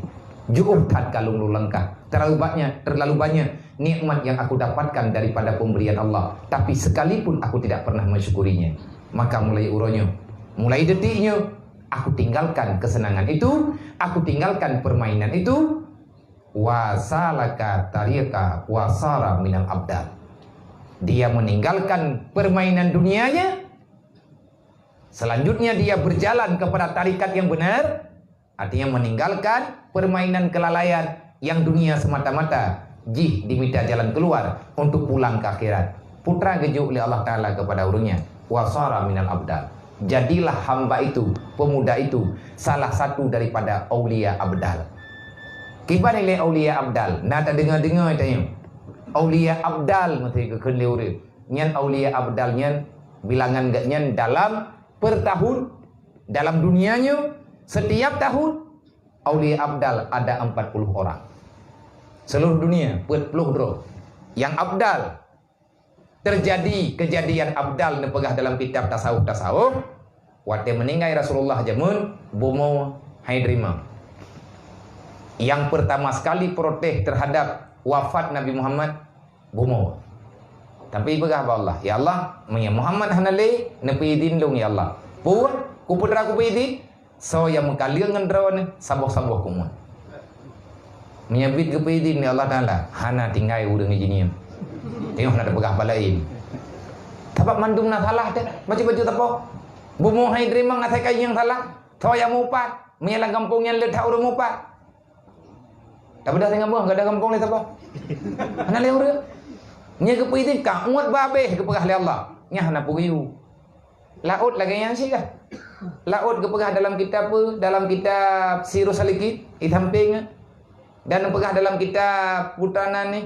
Jiôh that ka lôn lôn langkah. Terlalu banyak, terlalu banyak nikmat yang aku dapatkan daripada pemberian Allah, tapi sekalipun aku tidak pernah mensyukurinya. Maka mulai uroe nyoe, Mulai detik nyoe, aku tinggalkan kesenangan itu, aku tinggalkan permainan itu. Wa salaka tariqa wa sara minal abdal. Dia meninggalkan permainan dunianya, selanjutnya dia berjalan kepada tarikat yang benar, artinya meninggalkan permainan kelalaian yang dunia semata-mata, jih dimita jalan keluar untuk pulang ke akhirat. Putra geujok lé Allah Taala kepada ureuëng nyan, wa sara minal abdal. Jadilah hamba itu, pemuda itu, salah satu daripada aulia abdal. Kiban ilée aulia abdal, na tadeungoe-deungoe tanyoe. Aulia abdal meusti geukheun lé ureuëng. Nyan aulia abdal nyan bilangan geuh nyan dalam per tahun, dalam dunia nyoe, setiap tahun aulia abdal ada empat puluh orang. Seluruh dunia, peuet ploh droe. Yang abdal, terjadi kejadian abdal neupeugah dalam kitab tasawuf-tasawuf, watée meuninggai Rasulullah jameun bumoe hai dreuma. Yang pertama sekali protes terhadap wafat Nabi Muhammad, bumoe. Tapi peugah bak Allah, "Ya Allah, meunyoe Muhammad hana lé, neupeuidin lôn, ya Allah. Peue? Ku putra kupeuidin? Soe nyang meukaleueng ngon droeneuh, saboh-saboh kumeuet." Meunyoe bit geupeuidin lé Allah Taala, hana tinggai ureuëng jingieng. Teungoh na teupeugah bak laén. Sabab mandum na salah teuh, bacut-bacut sapo. Bumoe hai dreuma asai kayée nyang salah. Soe nyang mupat? Meunyoe lam gampông nyan le that ureuëng mupat. Tapi dah tengah boh, gada gampông le sapo? Hana lé ureuëng. Meunyoe geupeuidin ka uet babeh geupeugah lé Allah. Nyan hana peue geuyue. Laôt lagée nyan sih kah? Laôt geupeugah dalam kitab, dalam kitab Sirus Salikin, di samping, dan peugah dalam kitab putra nan ni,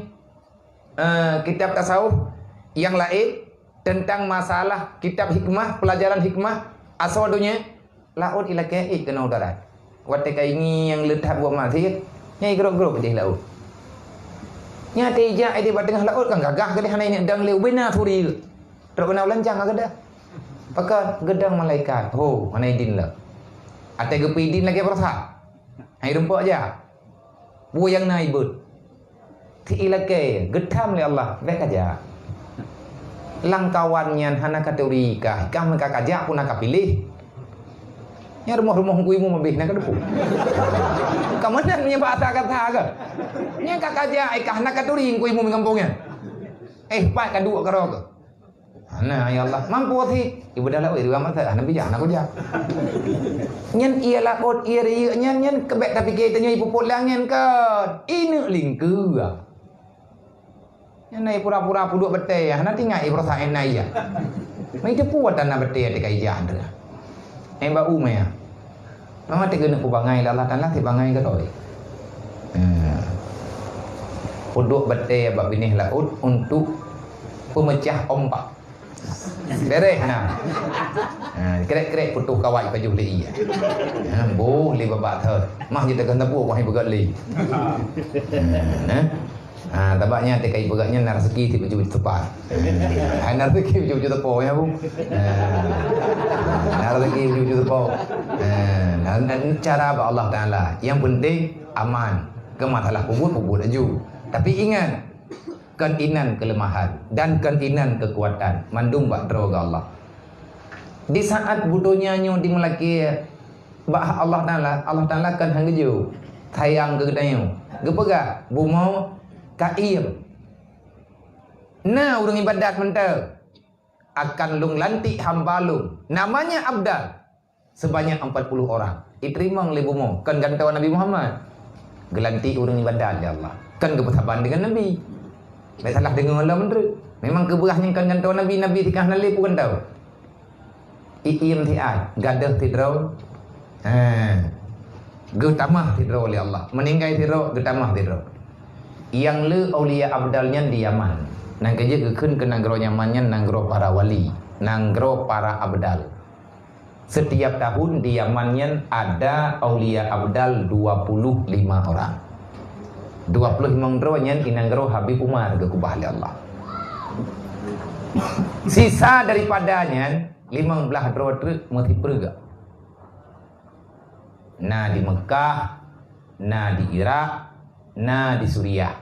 eh, kitab tasawuf yang lain tentang masalah kitab hikmah, pelajaran hikmah, asoe donya, laôt ilakée ék keunoe darat. Watée ka ingieng le that buet maksiet, nyan igrok-grok jih laôt. Nyan teuh ijak ideh bak teungoh laôt kan gagah keudeh hana ingat dang le ubena suri. Trok keunoe lancang ka geudah. Pakon geudong malaikat. Ho, hana idin lom. Até geupeuidin lagée peurasa. Hai rumpok jak. Peue nyang na ibeuet? Ti ilakée geutham lé Allah, bék kajak. Lam kawan nyan hana katuri kah, kah meuka kajak pun na kapiléh. Nyan rumoh-rumoh Teungku Imum abéh na kadeupok. Ka meunan meunyoe bak ata kata ka. Nyan ka kajak, eh, kah na katuri Teungku Imum gampông nyan. Eh, pat kaduek keudroe keuh. Hana, ya Allah. Mampu sih. Ibadah laôt, ibadah mata. Hana bijak, hana kujak. Nyan ie laôt, ie riyeuk nyan, nyan kebek tapike tanyoe ipupot langén kon. Ineuk lingkeu. Nyan na pura-pura peuduek batée, hana tingat ié peurasaan na iya. Mai teupeue tanah batée teuka ijak teuka. Eh, bak u maya. Mama teugeuneuek peubangai lé Allah Taala, si bangai keudroe. Hmm. Peuduek batée bak binéh laôt untuk peumeucah ombak. Beres na. Ha, krek-krek putôh kawai pajoh lé ie. Ha, boh lé babah thon. Mah jiteuka neupue wahai beugat lé. Ha, nah. Ha, tabak nyan teuka ipeugah nyan na rezeki tiep baju teupah. Ha, na rezeki baju-baju teupah ya, Bu. Ha. Na rezeki baju-baju teupah. Ha, na, na, cara bak Allah Taala. Yang penting aman. Keu masalah peubuet, peubuet laju. Tapi ingat, kon inan keuleumahan dan kon inan keukuatan. Mandum bak droe geuh Allah. Di saat budonya nyoe dimeulakée bak Allah Taala, Allah Taala kan hana geujok sayang keu geutanyoe. Geupeugah, bumoe ka iem. Na ureuëng ibadat mantong. Akan lôn lantik hamba lôn. Namanya Abdal. Sebanyak empat puluh orang. Iteurimong lé bumoe. Kan gantoe Nabi Muhammad. Geulantik ureuëng ibadat lé Allah. Kan geupeusaban dengan Nabi. Bék salah deungoe lom meunurot. Memang keubeurah nyang kan gantoe Nabi, Nabi tikah na lé peue gantoe. Iiem siat, gadôh sidroe. Ha. Geutamah sidroe lé Allah. Meuninggai sidroe, geutamah sidroe. Nyang le aulia abdal nyan di Yaman. Nyang keujeuet geukheun keu nanggroe Yaman nyan nanggroe para wali, nanggroe para abdal. Setiap tahun di Yaman nyan ada aulia abdal dua puluh lima orang. Dua puluh lima droe nyan di nanggroe Habib Umar geukubah lé Allah. Sisa daripada nyan, limong blaih droe treuk meusipreugah. Na di Meukah, na di Irak, na di Suriah.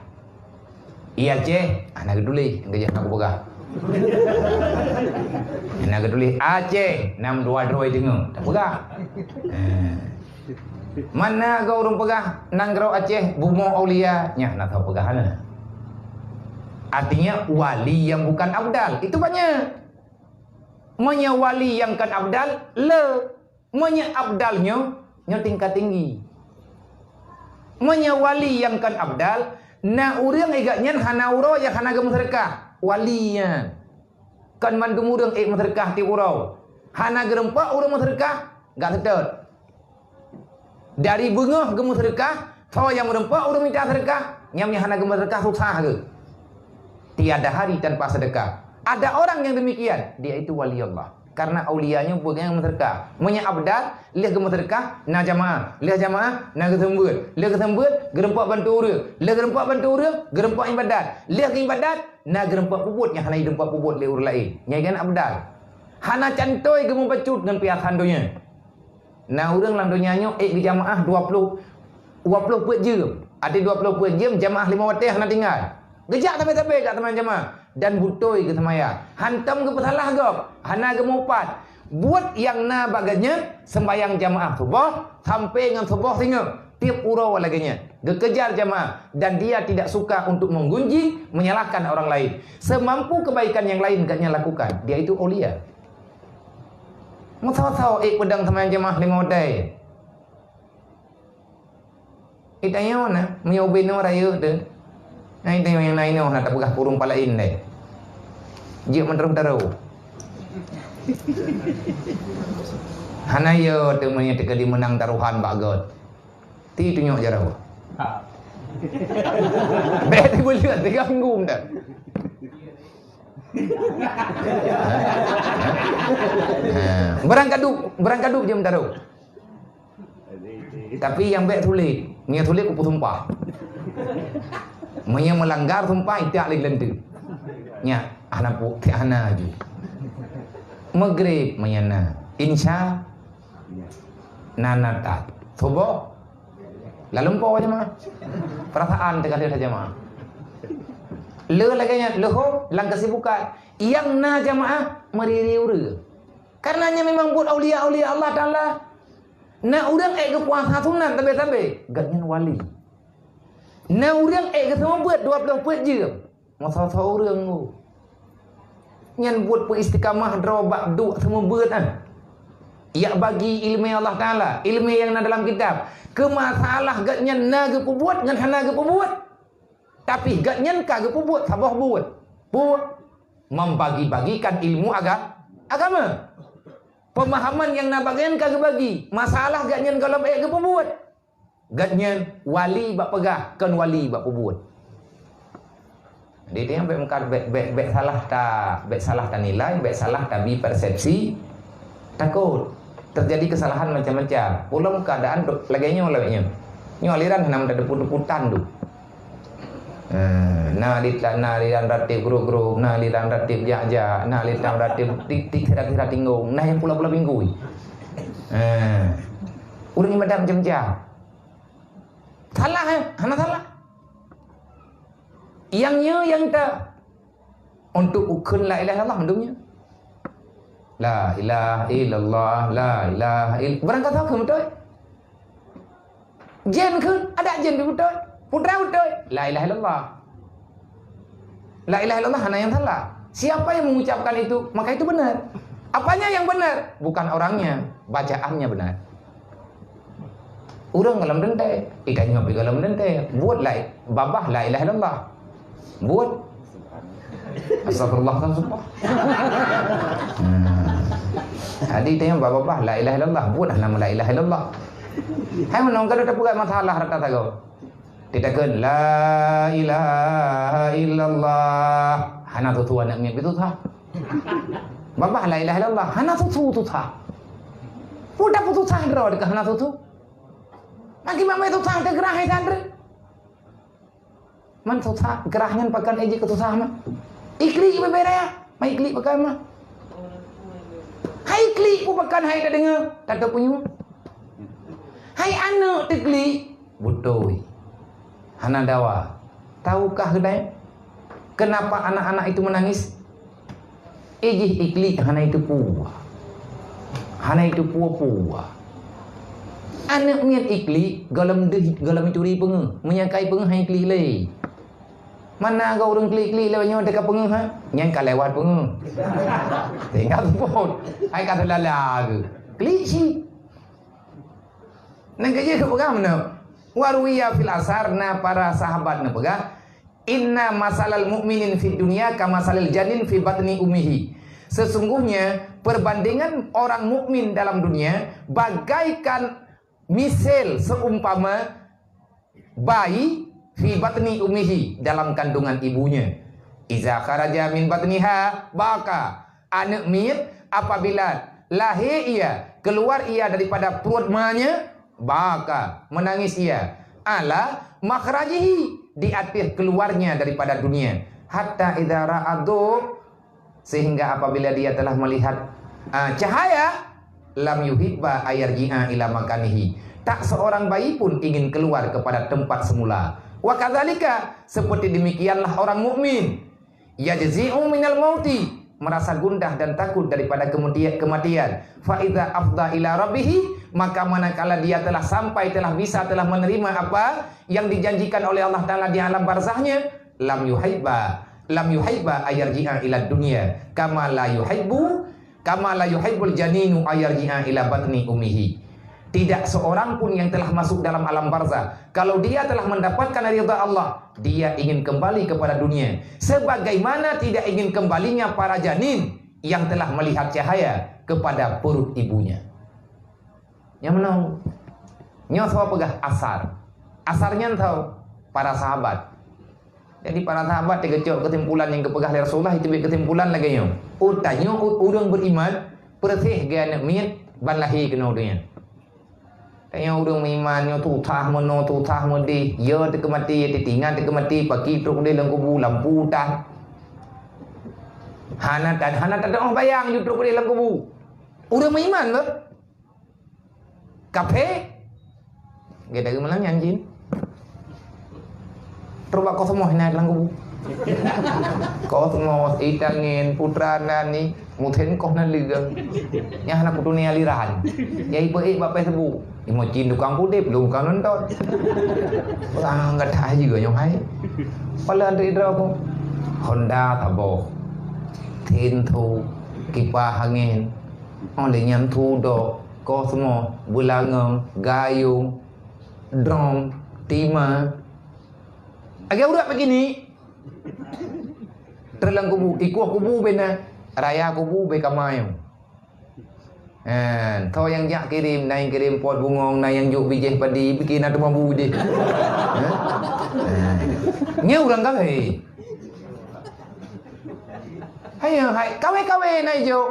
Di Aceh, ah, na geutuléh, geujak na kupeugah. Na geutuléh Aceh, nam dua droe deungoe, tapeugah. Eh. Mana go ureuëng peugah nanggroe Aceh bumoe aulia, nyan na tau peugah hana. Artinya wali yang bukan abdal, itu banyak. Meunyoe wali yang kan abdal, le. Meunyoe abdal nyoe, nyoe tingkat tinggi. Meunyoe wali nyang kon abdal, na ureuëng igat nyan hana uroe nyang hana geumeuseudeukah. Wali nyan. Kon mandum ureuëng ék meuseudeukah tieb uroe. Hana geureumpok ureuëng meuseudeukah, gak seutôt. Dari beungoh geumeuseudeukah, soe nyang meureumpok ureuëng mita seudeukah, nyang hana geumeuseudeukah susah geuh. Tiada hari tanpa sedekah. Ada orang yang demikian, dia itu wali Allah. Karena aulia nyoe bukan yang meuseudeukah. Meunyoe abdal, lheueh geumeuseudeukah, na jamaah. Lheueh jamaah, na geuseumeubeuet. Lheueh geuseumeubeuet, geureumpok bantu ureuëng. Lheueh geureumpok bantu ureuëng, geureumpok ibadat. Lheueh ibadat, na geureumpok peubuet nyang hana geureumpok peubuet lé ureuëng laén. Nyan kan abdal. Hana cantoi geumeubacut ngon piasan donya. Na ureuëng lam donya nyoe ék geujamaah dua ploh, dua ploh peuet jeuem. Até dua ploh peuet jeuem jamaah limong watée hana tinggai. Geujak sabe-sabe jak teuma jamaah dan beutôi geuseumaya. Hantom geupeusalah gob, hana geumupat. Buet nyang na bak geuhnyan, seumbahyang jamaah suboh sampoe ngon suboh singoh, tieb uroe lagée nyan. Geukejar jamaah dan dia tidak suka untuk menggunjing, menyalahkan orang lain. Semampu kebaikan yang lain geuhnyan lakukan. Dia itu aulia. Meusawa-sawa ék peudong teuma jamaah limong watée. Itanyoe na, meunyoe ubé noe rayeuk teuh. Nah, itanyoe nyang na inoe na tapeugah purung palaén deh. Jeuet meudaroh-daroh. Hana yo teuh meunyoe teuka dimeunang tarohan bak got. Ti tunyok jaroe. Ha. Bék teubeuleuet teuka gum dah. Ha. Barangkadup, barangkadup jeuet meudaroh. Tapi nyang bék sulet, nyang sulet kupeue sumpah. Meunyoe meulanggar sumpah, itak lé leunteu. Nyak, hana pu-, hana aju. Maghrib meunyoe na. Insya, na, na that. Suboh, lalumpo jamaah. Perasaan teuka that jamaah. Le lagée nyan, leuho lam kesibukan. Nyang na jamaah meuriri ureuëng. Karena nyan memang buet aulia-aulia Allah Taala. Na ureuëng ék geupuasa sunat sabe-sabe, gobnyan wali. Na ureuëng ék geuseumeubeuet dua ploh peuet jeuem, meusawa-sawa ureuëng tu. Nyan buet peuistiqamah droe bak duek seumeubeuet nyan. Yak bagi iéleumé Allah Taala, iéleumé nyang na dalam kitab. Keu masalah gobnyan na geupeubuet ngon hana geupeubuet. Tapi gobnyan ka geupeubuet saboh buet. Buet membagi-bagikan ilmu aga-, agama. Pemahaman nyang na bak gobnyan ka geubagi. Masalah gobnyan gohlom ék geupeubuet. Gobnyan wali bak peugah, kon wali bak peubuet. Jadi, dia bék meukat, bék, bék, bék salah ta-, bék salah tanilai, bék salah tabi persepsi. Takot terjadi kesalahan macam-macam. Ulôn keadaan do-, lagée nyoe, lagée nyoe. Nyoe aliran hana meutateupeue-teupeue tan tu. Eh, na di, na aliran ratib grup-grup, na aliran ratib jak-jak, na aliran ratib tik-tik sira-sira tinggong, na nyang pula-pula pinggui. Eh, ureuëng ibadat macam-macam. Salah, eh? Hana salah. Nyang nyoe nyang ta-, untuk ukheun la ilaha illallah mandum nyoe. La ilaha illallah, la ilaha ill-, barangkasoe kheun beutôi. Jén kheun, adak jén pih beutôi. Putra beutôi. La ilaha illallah. La ilaha illallah hana nyang salah. Siapa yang mengucapkan itu, maka itu benar. Apanya yang benar? Bukan orangnya, bacaannya benar. Ureuëng gohlom teuntée, itanyoe pih gohlom teuntée. Buet la, babah la ilaha illallah. Buet. Astagfirullah, astagfirullah. Hmm. Jadi, itanyoe babah la ilaha illallah. Buet hana la ilaha illallah. Hai, meunong ka tapeugah masalah rata sagoe. Ditakheun, "La ilaha illallah." Hana tutoe aneuk miet pih susah. Babah la ilaha illallah. Hana tutoe susah. Peue tapeue susah droe deukah hana tutoe? Maki mamai susah teugeurah hai sandre. Man susah, geurah nyan pakon ék jeuet keu susah mah. Iklik bubé raya, ma iklik pakon mah. Hai iklik peue pakon hai tadeungoe, tateupeue nyoe. Hai aneuk teuklik, beutôi. Hana dawa. Tahukah keunoe kenapa anak-anak itu menangis? Eh, jih iklik hana iteupue. Hana iteupue-pue. Aneuk miet iklik gohlom deuh, gohlom ituri peungeuh. Meunyo ka ipeungeuh han iklik lé. Mana go ureueng klik-klik lewat nyoe teuka peungeuh, ha? Nyan ka lewat peungeuh. Tinggai seupôt. Hai ka seulala geuh. Klik cit. Nyan ka jeuet keu peugah meunoe. Wa ruwiya fil asar, na para sahabat neupeugah, "Inna masalal mu'minin fid dunya kamasalil janin fi batni ummihi." Sesungguhnya perbandingan orang mukmin dalam dunia bagaikan misal seumpama bayi fi batni ummihi, dalam kandungan ibunya. Iza kharaja min batniha baka, aneuk miet apabila lahé ia, keluar ia daripada pruet manya, baka, menangis ia, ala makhrajihi, di ateueh keluarnya daripada dunia, hatta idza ra'adu, sehingga apabila dia telah melihat, ah, cahaya, lam yuhibba ayarji'a ila makanihi, tak seorang bayi pun ingin keluar kepada tempat semula. Wa kadzalika, seperti demikianlah orang mukmin, yajzi'u minal mauti, merasa gundah dan takut daripada kemudian, kematian. Fa idza afdha ila rabbihi, maka manakala dia telah sampai, telah bisa, telah menerima apa yang dijanjikan oleh Allah Taala di alam barzahnya, lam yuhibba, lam yuhibba ayarji'a ila dunya, kama la yuhibbu, kama la yuhibbul janinu ayarji'a ila batni ummihi. Tidak seorang pun yang telah masuk dalam alam barzah, kalau dia telah mendapatkan ridha Allah, dia ingin kembali kepada dunia, sebagaimana tidak ingin kembalinya para janin yang telah melihat cahaya kepada perut ibunya. Nyang meunan. Nyoe soe peugah asar. Asar nyan soe? Para sahabat. Jadi, para sahabat teuka cok keusimpulan nyang geupeugah lé Rasulullah, itu bit keusimpulan lagée nyoe. Utanyoe u-, ureuëng beriman, peureuséh geuh aneuk miet ban lahé keunoe donya. Tanyoe ureuëng meuiman nyoe tutah meunoe, tutah meudeh, ya teuka maté, ya teutingan teuka maté, paki trok deh lam kubu, lampu utah. Hana tad-, hana tadong bayang ju trok deh lam kubu. Ureuëng meuiman beuh. Kaphé? Gét dari malam nyan jin. Terus bak kosmos na dalam kubu. Kosmos, itangin, putra nani, mungkin koh na leugang. Nyah na kutuni aliran. Ya ibu eh bak Facebook. Imo cin tukang kudip, lu bukan nonton. Orang kata aja nyong hai. Pala Andre Idra ko. Honda taboh. Tintu, kipas angin. Oh, lé nyan tudok, kosmos, beulangong, gayung, drom, tima. Agak urat begini. Terlang kubu, ikuh kubu bena, raya kubu be kamayong. Ha, tho nyang jak kirim, na nyang kirim pot bungong, na nyang jok bijéh padi, bikin na teuma bu deh. Ha? Ha. Nya urang kawé. Hai, hai, kawé-kawé na ijok.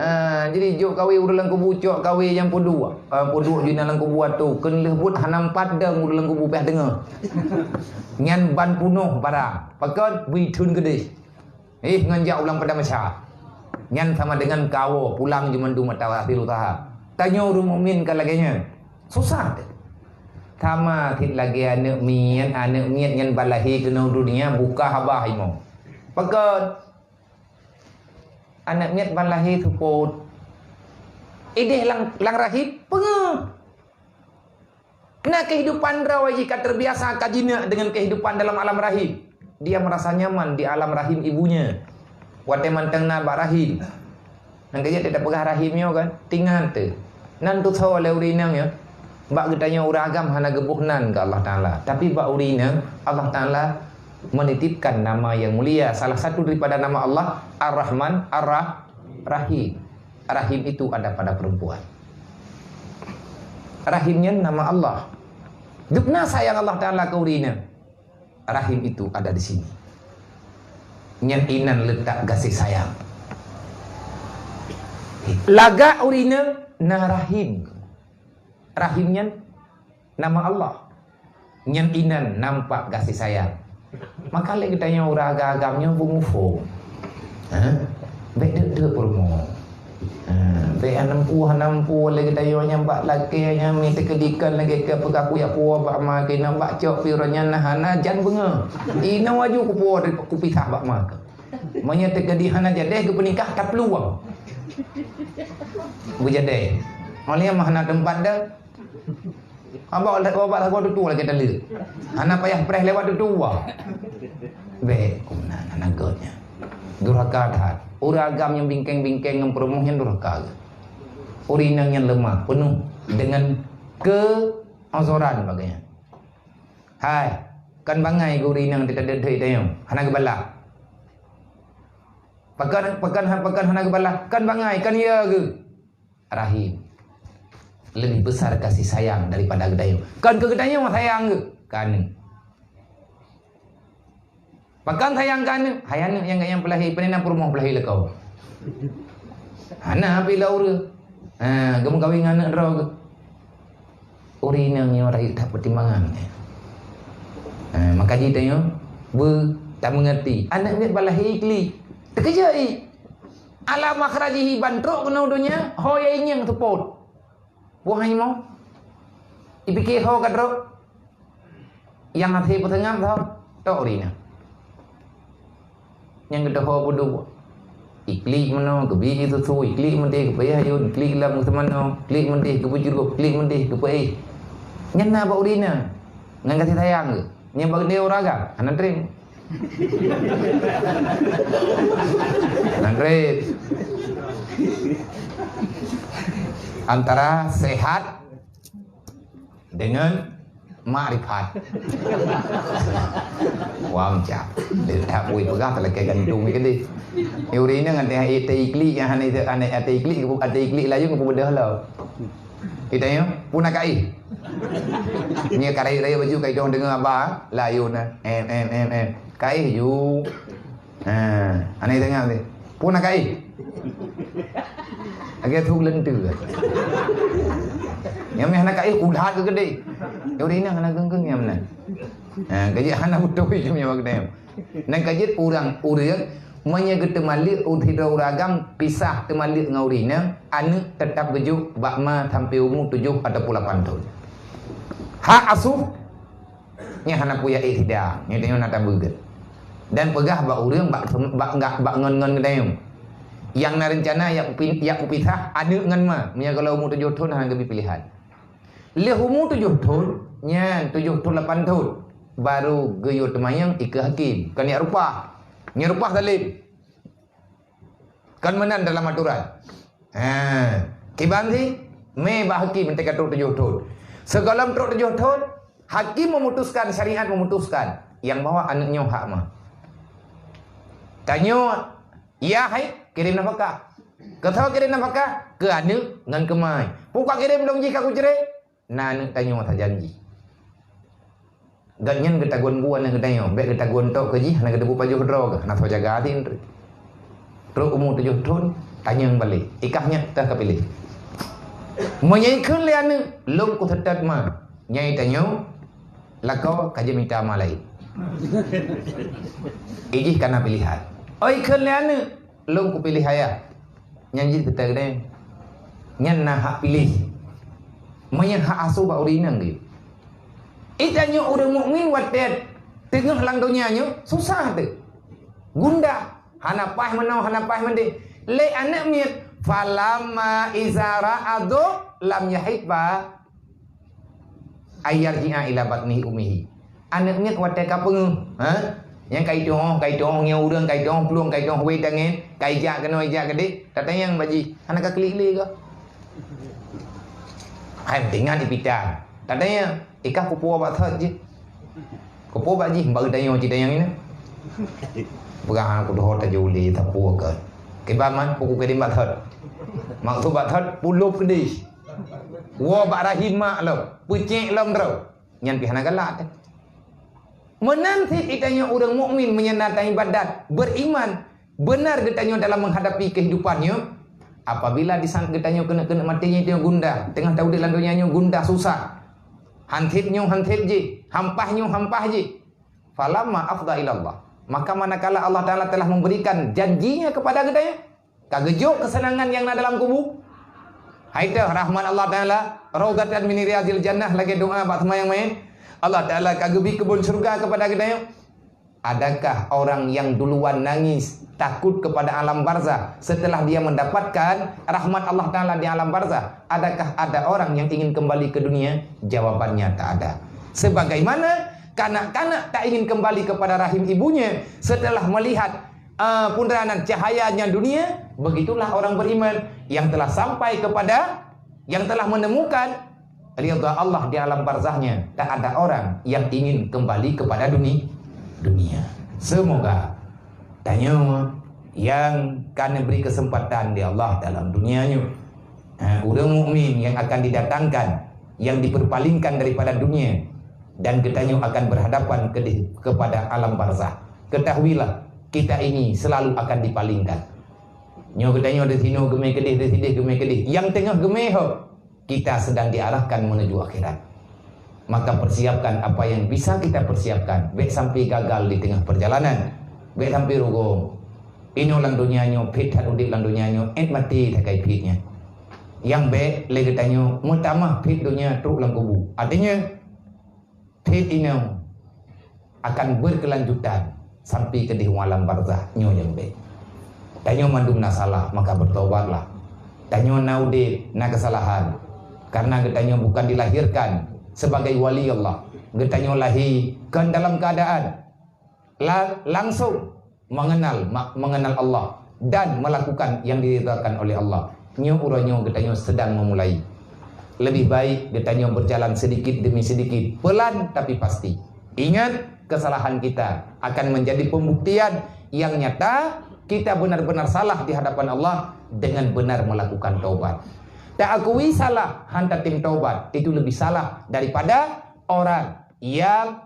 Ah, jadi jok kawé ureuëng lam kubu cok kawé nyang peuduek. Ah, peuduek jih na lam kubu atu. Keu lheueh buet hana empat dong ureuëng lam kubu pih deungoe. Nyan ban punoh bara. Pakon bui thon keudeh. Eh, ngon jak ulang pada masa. Nyan sama dengan kawo pulang jumandum mata hasil usaha. Tanyoe ureuëng mukmin ka lagée nyan. Susah. Sama cit lagée aneuk miet, aneuk miet nyan ban lahé keunoe dunia buka haba imo. Pakon? Aneuk miet ban lahé seupôt. Ideh lam, lam rahim peungeuh. Na kehidupan droe jih ka terbiasa, ka jineuk dengan kehidupan dalam alam rahim. Dia merasa nyaman di alam rahim ibunya. Watée mantong na bak rahim. Nyang keujeuet tapeugah rahim nyoe kan, tingan teuh. Nan tusoe lé ureuëng inong nyoe. Bak geutanyoe ureuëng agam hana geuboh nan keu Allah Taala. Tapi bak ureuëng inong, Allah Taala menitipkan nama yang mulia. Salah satu daripada nama Allah, Ar-Rahman, Ar-Rah-, Rahim. Rahim itu ada pada perempuan. Rahim nyan nama Allah. Dubna sayang Allah Taala keu ureuëng inong. Rahim itu ada di sini. Nyan inan letak gaséh sayang. Lagak ureuëng inong na rahim. Rahim nyan nama Allah. Nyan inan nampak gaséh sayang. Maka lé geutanyoe ureuëng agam-agam nyoe beumuphom. Ha? Bék deuk-deuk peurumoh. Ha, bék hana mampu, hana mampu lé geutanyoe nyang bak lakée nyan mi teukeudikeue lagée keu peugah kuyak puwoe bak ma keunoe bak cok pi uroe nyan na hana jan beungoh. Inoe aju kupuwoe kupisah bak ma. Meunyoe teukeudi hana jadeh geupeunikah, taplueng. Beujadeh. Oleh mah hana teumpat dah. Abak, abak lagoe tutoe lagèe taleuek. Hana payah preh lewat tutoe. Bèk, keunan hana göt nyan. Durhaka that. Ureueng agam nyang bingkeng-bingkeng ngon peurumoh nyan durhaka. Ureueng inong nyang leumah, peunoh deungon keuazoran bak geuh nyan. Hai, kon bangai geuh ureueng inong teuka deuek-deuek tanyoe, hana geubalah. Pakon, pakon, pakon hana geubalah? Kon bangai, kon ya geuh. Rahim. Lebih besar kasih sayang daripada geutanyoe. Kon keu geutanyoe sayang geuh. Kon. Pakon sayang keu aneuk? Hai aneuk nyang gayang peulahé, peue na peurumoh peulahé lakoe. Hana pih lôn ureueng. Ha, geumeukawen ngon aneuk droe geuh. Ureueng inong nyoe rayeuk that peutimbangan. Ha, maka jih tanyoe beu tameungerti. Aneuk miet bak lahé iklik. Teukeujot i. Ala makhrajihi ban trok keunoe donya, ho ya inyeng seupôt. Puih hai mo. Ipike ho ka trok. Nyang hase peuseungab tho, tok ureueng inong. Nyang geudoho peuduek. Iklik meunoe, geubi susu, iklik meudeh, geupayah yôn, iklik lam seumanoe, iklik meudeh, geupeujurup, iklik meudeh, geupeuéh. Nyan na bak ureueng inong. Ngon kasih sayang geuh. Nyan bak geutanyoe ureueng agam, hana treb. Hana treb. Antara sehat dengan makrifat. Wah, macam. Dia tak boleh peugah, tak lekeh gantung ni kedih. Ni ureueng inong ngon teuh iklik, nyang hana, hana teuh iklik, teuh iklik layeue geupeubeudoh lom. Kita nyoe, peue na kaéh. Nyoe ka rayeuk-rayeuk baju, ka idong deungoe haba, layeue na. Em, em, em, em. Kaéh ju. Ha, aneuk tengah tu. Peue na kaéh? Lagèe tu lenteue. Nyang meuh hana kaéh, ulat keu keudéh. Ureueng inong hana geung-geung nyang meunan. Ha, ka jeuet hana beutôi nyang meuh keudéh. Nyan ka jeuet ureueng, ureueng meunyoe geuteumaleuek, sidroe ureueng agam pisah teumaleuek ngon ureueng inong, aneuk teutap geujok bak ma sampoe umu tujoh ataupun lapan thon. Hak asuh Nyan hana peue jak ék sida, nyoe tanyoe na tabeuget. Dan peugah bak ureueng bak, bak, bak ngon-ngon geutanyoe. Nyang na reuncana jak kupi-, jak kupisah aneuk ngon ma, meunyoe gohlom umu tujoh thon hana geubi piléhan. Lheueh umu tujoh thon, nyan tujoh thon lapan thon, baru geuyue teumanyong ikeue hakém, kon jak reupah. Nyoe reupah saleuem. Kan meunan dalam aturan. Ha, kiban sih, mé bak hakém teuka trok tujoh thon. Sigohlom trok tujoh thon, hakém memutuskan, syariat memutuskan, nyang bahwa aneuk nyoe hak ma. Tanyoe, ya hai, kirém nafakah. Keu soe kirém nafakah? Keu aneuk ngon keu ma. Peue ka kirém lom jih ka kucré? Na aneuk tanyoe sajan jih. Gobnyan geutagun bu aneuk geutanyoe, bék geutagun tok keu jih, hana geuteupeue pajoh droe geuh, hana soe jaga até nyan. Trok umu tujoh thon, tanyong balek, ikah nyak teuh ka piléh. Meunyoe ikheun lé aneuk, lôn kuseutôt ma, nyai tanyoe lakoe ka jimita ma laén. Ijih ka na piléhan. Oh ikheun lé aneuk, lôn kupiléh ayah. Nyan jih teuta geude. Nyan na hak piléh. Meunyan hak asuh bak ureueng inong geuh. Ita nyoe ureueng mukmin watée teungoh lam donya nyoe susah teuh. Gundah, hana paih meunoe, hana paih meudeh. Lé aneuk miet, falamma iza ra'adu lam yahibba. Ayyarji'a ila batni ummihi. Aneuk miet watée ka peungeuh, ha? Nyang ka itu'oh, ka itu'oh ngieng ureueng, ka itu'oh plueng, ka itu'oh wé tangen, ka ijak keunoe, ijak keudeh, tatanyong bak jih, hana ka klik lé kah? Hai meutingat ipita. Tatanyong, ikah kupuwoe bak thot jih. Kupuwoe bak jih, bak geutanyoe cit tanyong nyan. Peugah hana kudoh tajo lé, tapuwoe keu. Kiban man, puku kirim bak thot. Maksud bak thot, pulop keudeh. Woe bak rahim mak lom, peucék lom droe. Nyan pih hana galak teuh. Meunan cit geutanyoe ureueng mukmin meunyoe na taibadat, beriman, beunar geutanyoe dalam menghadapi kehidupan nyoe. Apabila di saat geutanyoe keuneuk-keuneuk maté nyoe gundah, teungoh taudép lam donya nyoe gundah susah. Han sép nyoe, han sép jih, hampah nyoe, hampah jih. Falamma afdha ilallah. Maka manakala Allah Taala telah memberikan janjinya kepada geutanyoe, ka geujok keuseunangan nyang na dalam kubu. Hai teuh rahmat Allah Taala, raudhatan min riyadhil jannah lagée doa bak seumayang manyét. Allah Taala ka geubri keubon syeuruga keupada geutanyoe. Adakah orang yang duluan nangis takut kepada alam barzah setelah dia mendapatkan rahmat Allah Ta'ala di alam barzah? Adakah ada orang yang ingin kembali ke dunia? Jawabannya tak ada. Sebagaimana kanak-kanak tak ingin kembali kepada rahim ibunya setelah melihat, uh, punderanan cahayanya dunia, begitulah orang beriman yang telah sampai kepada, yang telah menemukan ridha Allah di alam barzahnya. Tak ada orang yang ingin kembali kepada duni-, dunia. Semoga tanyoe nyang ka neubri keuseumpatan lé Allah dalam dunia nyoe, ha, ureuëng mukmin nyang akan didatangkan, nyang dipeupalingkan daripada dunia, dan geutanyoe akan berhadapan keudeh kepada alam barzah. Ketahuilah, kita ini selalu akan dipalingkan. Nyoe geutanyoe di sinoe geumé keudeh, di sideh geumé keudeh. Nyang teungoh geumé ho, kita sedang diarahkan menuju akhirat. Maka persiapkan apa yang bisa kita persiapkan. Bék sampai gagal di tengah perjalanan. Bék sampai rugong. Inoe lam dunia nyoe, phet that udeb lam dunia nyoe, ék maté that kai phet nyan. Nyang bék lé geutanyoe meutamah phet dunia trok lam kubu. Artinya, phet inoe akan berkelanjutan sampai keudeh u alam barzah nyoe nyang bék. Tanyoe mandum na salah, maka bertobatlah. Tanyoe na udeb, na keusalahan. Karena geutanyoe bukan dilahirkan sebagai wali Allah. Geutanyoe lahé kon dalam keadaan la-, langsung mengenal, ma-, mengenal Allah dan melakukan yang diridhakan oleh Allah. Nyoe uroe nyoe geutanyoe sedang memulai. Lebih baik geutanyoe berjalan sedikit demi sedikit, pelan tapi pasti. Ingat, kesalahan kita akan menjadi pembuktian yang nyata kita benar-benar salah di hadapan Allah dengan benar melakukan taubat. Taakui salah, han tatem taubat, itu lebih salah daripada orang yang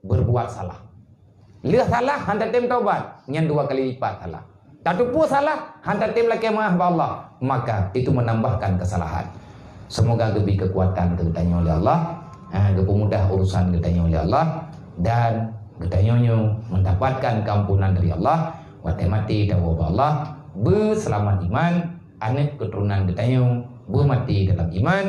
berbuat salah. Lheueh salah, han tatem taubat, nyan dua kali lipat salah. Tateupeue salah, han tatem lakée meu'ah bak Allah, maka itu menambahkan kesalahan. Semoga geubri kekuatan keu geutanyoe lé Allah, ha, geupeumudah urusan geutanyoe lé Allah, dan geutanyoe nyoe mendapatkan keampunan dari Allah, watée maté tawoe bak Allah, beuseulamat iman, aneuëk keuturonan geutanyoe beumaté dalam iman,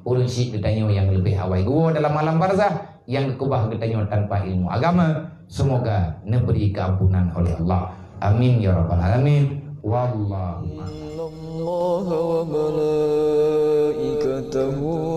ureuëng syiek geutanyoe nyang leubeh awai geuwoe dalam alam barzah, nyang geukeubah geutanyoe tanpa ilmu agama. Semoga neubri keampunan oleh Allah. Amin ya rabbal alamin. Wallahu a'lam. Innallaha wa malaikatahu